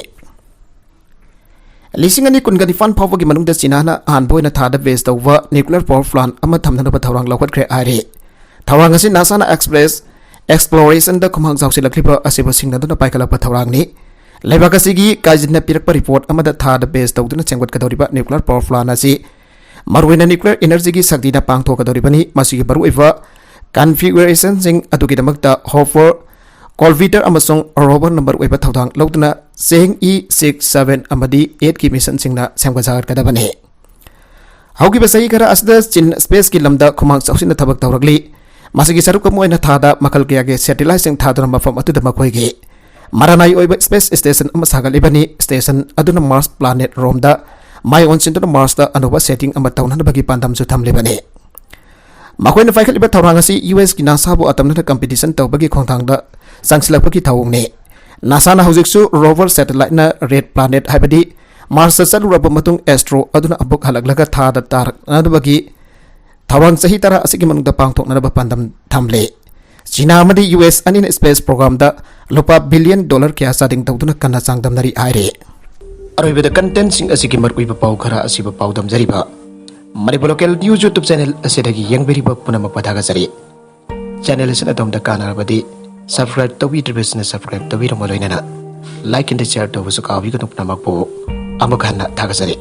ꯂꯤꯁꯤꯡ ꯑꯅꯤ ꯀꯨꯟꯒ ꯅꯤꯄꯥꯟ ꯐꯥꯎꯕꯒꯤ ꯃꯅꯨꯡꯗ ꯆꯤꯅꯥꯅ ꯑꯍꯥꯟꯕ ꯑꯣꯏꯅ ꯊꯥꯗ ꯕꯦꯁ ꯇꯧꯕ ꯅ꯭ꯌꯨꯀ꯭ꯂꯤꯌꯔ ꯄꯥꯋꯔ ꯄ꯭ꯂꯥꯟꯠ ꯑꯃ ꯊꯝꯅꯅꯕ ꯊꯧꯔꯥꯡ ꯂꯧꯈꯠꯈ꯭ꯔꯦ ꯍꯥꯏꯔꯤ꯫ ꯊꯧꯔꯥꯡ ꯑꯁꯤ ꯅꯥꯁꯥꯅ ꯑꯦꯛꯁꯄ꯭ꯔꯦꯁ ꯑꯦꯛꯁꯄ꯭ꯂꯣꯔꯦꯁꯟꯗ ꯈꯨꯃꯥꯡ ꯆꯥꯎꯁꯤꯜꯂꯛꯂꯤꯕ ꯑꯁꯤꯕꯨ ꯁꯤꯡꯅꯗꯨꯅ ꯄꯥꯏꯈꯠꯂꯛꯄ ꯊꯧꯔꯥꯡꯅꯤ꯫ ꯂꯩꯕꯥꯛ ꯑꯁꯤꯒꯤ ꯀꯥꯏꯖꯤꯟꯅ ꯄꯤꯔꯛꯄ ꯔꯤꯄꯣꯔꯠ ꯑꯃꯗ ꯊꯥꯗ ꯕꯦꯁ ꯇꯧꯗꯨꯅ ꯁꯦꯝꯒꯠꯀꯗꯧꯔꯤꯕ ꯅ꯭ꯌꯨꯀ꯭ꯂꯤꯌꯔ ꯄꯥꯋꯔ ꯄ꯭ꯂꯥꯟ ꯑꯁꯤ ꯃꯔꯨꯑꯣꯏꯅ ꯅ꯭ꯌꯨꯀ꯭ꯂꯤꯌꯔ ꯏꯅꯔꯖꯤꯒꯤ ꯁꯛꯇꯤꯅ ꯄꯥꯡꯊꯣꯛꯀꯗꯧꯔꯤꯕꯅꯤ꯫ ꯃꯁꯤꯒꯤ ꯃꯔꯨꯑꯣꯏꯕ ꯀꯟꯐꯤꯒꯨꯔꯦꯁꯟꯁꯤꯡ ꯑꯗꯨꯒꯤꯗꯃꯛꯇ ꯍꯣꯄꯔ, ꯀꯣꯜꯕꯤꯇꯔ ꯑꯃꯁꯨꯡ ꯔꯣꯕꯔꯅ ꯃꯔꯨꯑꯣꯏꯕ ꯊꯧꯗꯥꯡ ꯂꯧꯗꯨꯅ ꯆꯦꯡ ꯏ ꯁꯤꯛꯁ, ꯁꯚꯦꯟ ꯑꯃꯗꯤ ꯑꯩꯠꯀꯤ ꯃꯤꯁꯟꯁꯤꯡꯅ ꯁꯦꯝꯒꯠ ꯁꯥꯒꯠꯀꯗꯕꯅꯤ꯫ ꯍꯧꯈꯤꯕ ꯆꯍꯤ ꯈꯔ ꯑꯁꯤꯗ ꯆꯤꯟ ꯁ꯭ꯄꯦꯁꯀꯤ ꯂꯝꯗ ꯈꯨꯃꯥꯡ ꯆꯥꯎꯁꯤꯟꯅ ꯊꯕꯛ ꯇꯧꯔꯛꯂꯤ꯫ ꯃꯁꯤꯒꯤ ꯁꯔꯨꯛ ꯑꯃ ꯑꯣꯏꯅ ꯊꯥꯗ ꯃꯈꯜ ꯀꯌꯥꯒꯤ ꯁꯦꯇꯤꯂꯥꯏꯠꯁꯤꯡ ꯊꯥꯗꯨꯅ ꯃꯐꯝ ꯑꯗꯨꯗ ꯃꯈꯣꯏꯒꯤ ꯃꯔꯥꯅꯥꯏ ꯑꯣꯏꯕ ꯁ꯭ꯄꯦꯁ ꯁ꯭ꯇꯦꯁꯟ ꯑꯃ ꯁꯥꯒꯠꯂꯤꯕꯅꯤ꯫ ꯁ꯭ꯇꯦꯁꯟ ꯑꯗꯨꯅ ꯃꯥꯔꯁ ꯄ꯭ꯂꯥꯅꯦꯠ ꯔꯣꯝꯗ ꯃꯥꯏ ꯑꯣꯟꯁꯤꯟꯗꯨꯅ ꯃꯥꯔꯁꯇ ꯑꯅꯧꯕ ꯁꯦꯇꯤꯡ ꯑꯃ ꯇꯧꯅꯅꯕꯒꯤ ꯄꯥꯟꯗꯝꯁꯨ ꯊꯝꯂꯤꯕꯅꯤ꯫ ꯃꯈꯣꯏꯅ ꯄꯥꯏꯈꯠꯂꯤꯕ ꯊꯧꯔꯥꯡ ꯑꯁꯤ ꯌꯨ ꯑꯦꯁꯀꯤ ꯅꯥꯁꯥꯕꯨ ꯑꯇꯝꯅꯅ ꯀꯝꯄꯤꯇꯤꯁꯟ ꯇꯧꯕꯒꯤ ꯈꯣꯡꯊꯥꯡꯗ ꯆꯪꯁꯤꯜꯂꯛꯄꯒꯤ ꯊꯧꯑꯣꯡꯅꯤ꯫ ꯅꯥꯁꯥꯅ ꯍꯧꯖꯤꯛꯁꯨ ꯔꯣꯚꯔ ꯁꯦꯇꯦꯂꯥꯏꯠꯅ ꯔꯦꯗ ꯄ꯭ꯂꯥꯅꯦꯠ, ꯍꯥꯏꯕꯗꯤ ꯃꯥꯔꯁꯇ ꯆꯠꯂꯨꯔꯕ ꯃꯇꯨꯡ ꯑꯦꯁꯇ꯭ꯔꯣ ꯑꯗꯨꯅ ꯑꯃꯨꯛ ꯍꯜꯂꯛꯂꯒ ꯊꯥꯗ ꯇꯥꯔꯛꯅꯕꯒꯤ ꯊꯧꯔꯥꯡ ꯆꯍꯤ ꯇꯔꯥ ꯑꯁꯤꯒꯤ ꯃꯅꯨꯡꯗ ꯄꯥꯡꯊꯣꯛꯅꯅꯕ ꯄꯥꯟꯗꯝ ꯊꯝꯂꯤ꯫ ꯆꯤꯅꯥ ꯑꯃꯗꯤ ꯌꯨ ꯑꯦꯁ ꯑꯅꯤꯅ ꯁ꯭ꯄꯦꯁ ꯄ꯭ꯔꯣꯒ꯭ꯔꯥꯝꯗ ꯂꯨꯄꯥ ꯕꯤꯂꯤꯌꯟ ꯗꯣꯂꯔ ꯀꯌꯥ ꯆꯥꯗꯤꯡ ꯇꯧꯗꯨꯅ ꯀꯟꯅ ꯆꯥꯡꯗꯝꯅꯔꯤ ꯍꯥꯏꯔꯤ꯫ ꯑꯔꯣꯏꯕꯗ ꯀꯟꯇꯦꯟꯁꯤꯡ ꯑꯁꯤꯒꯤ ꯃꯔꯨꯑꯣꯏꯕ ꯄꯥꯎ ꯈꯔ ꯑꯁꯤꯕꯨ ꯄꯥꯎꯗꯝꯖꯔꯤꯕ Manipur local news YouTube channel ꯑꯁꯤꯗꯒꯤ ꯌꯦꯡꯕꯤꯔꯤꯕ ꯄꯨꯝꯅꯃꯛꯄꯨ ꯊꯥꯒꯠꯆꯔꯤ꯫ ꯆꯦꯅꯦꯜ ꯑꯁꯤꯅ ꯑꯗꯣꯝꯗ ꯀꯥꯟꯅꯔꯕꯗꯤ ꯁꯕꯁꯀ꯭ꯔꯥꯏꯕ ꯇꯧꯕꯤꯗ꯭ꯔꯤꯕꯁꯤꯡꯅ ꯁꯕꯁꯀ꯭ꯔꯥꯏꯕ ꯇꯧꯕꯤꯔꯝꯃ ꯂꯣꯏꯅꯅ ꯂꯥꯏꯛ ꯑꯦꯟ ꯁꯤꯌꯔ ꯇꯧꯕꯁꯨ ꯀꯥꯎꯕꯤꯒꯅꯨ꯫ ꯄꯨꯝꯅꯃꯛꯄꯨ ꯑꯃꯨꯛ ꯍꯟꯅ ꯊꯥꯒꯠꯆꯔꯤ꯫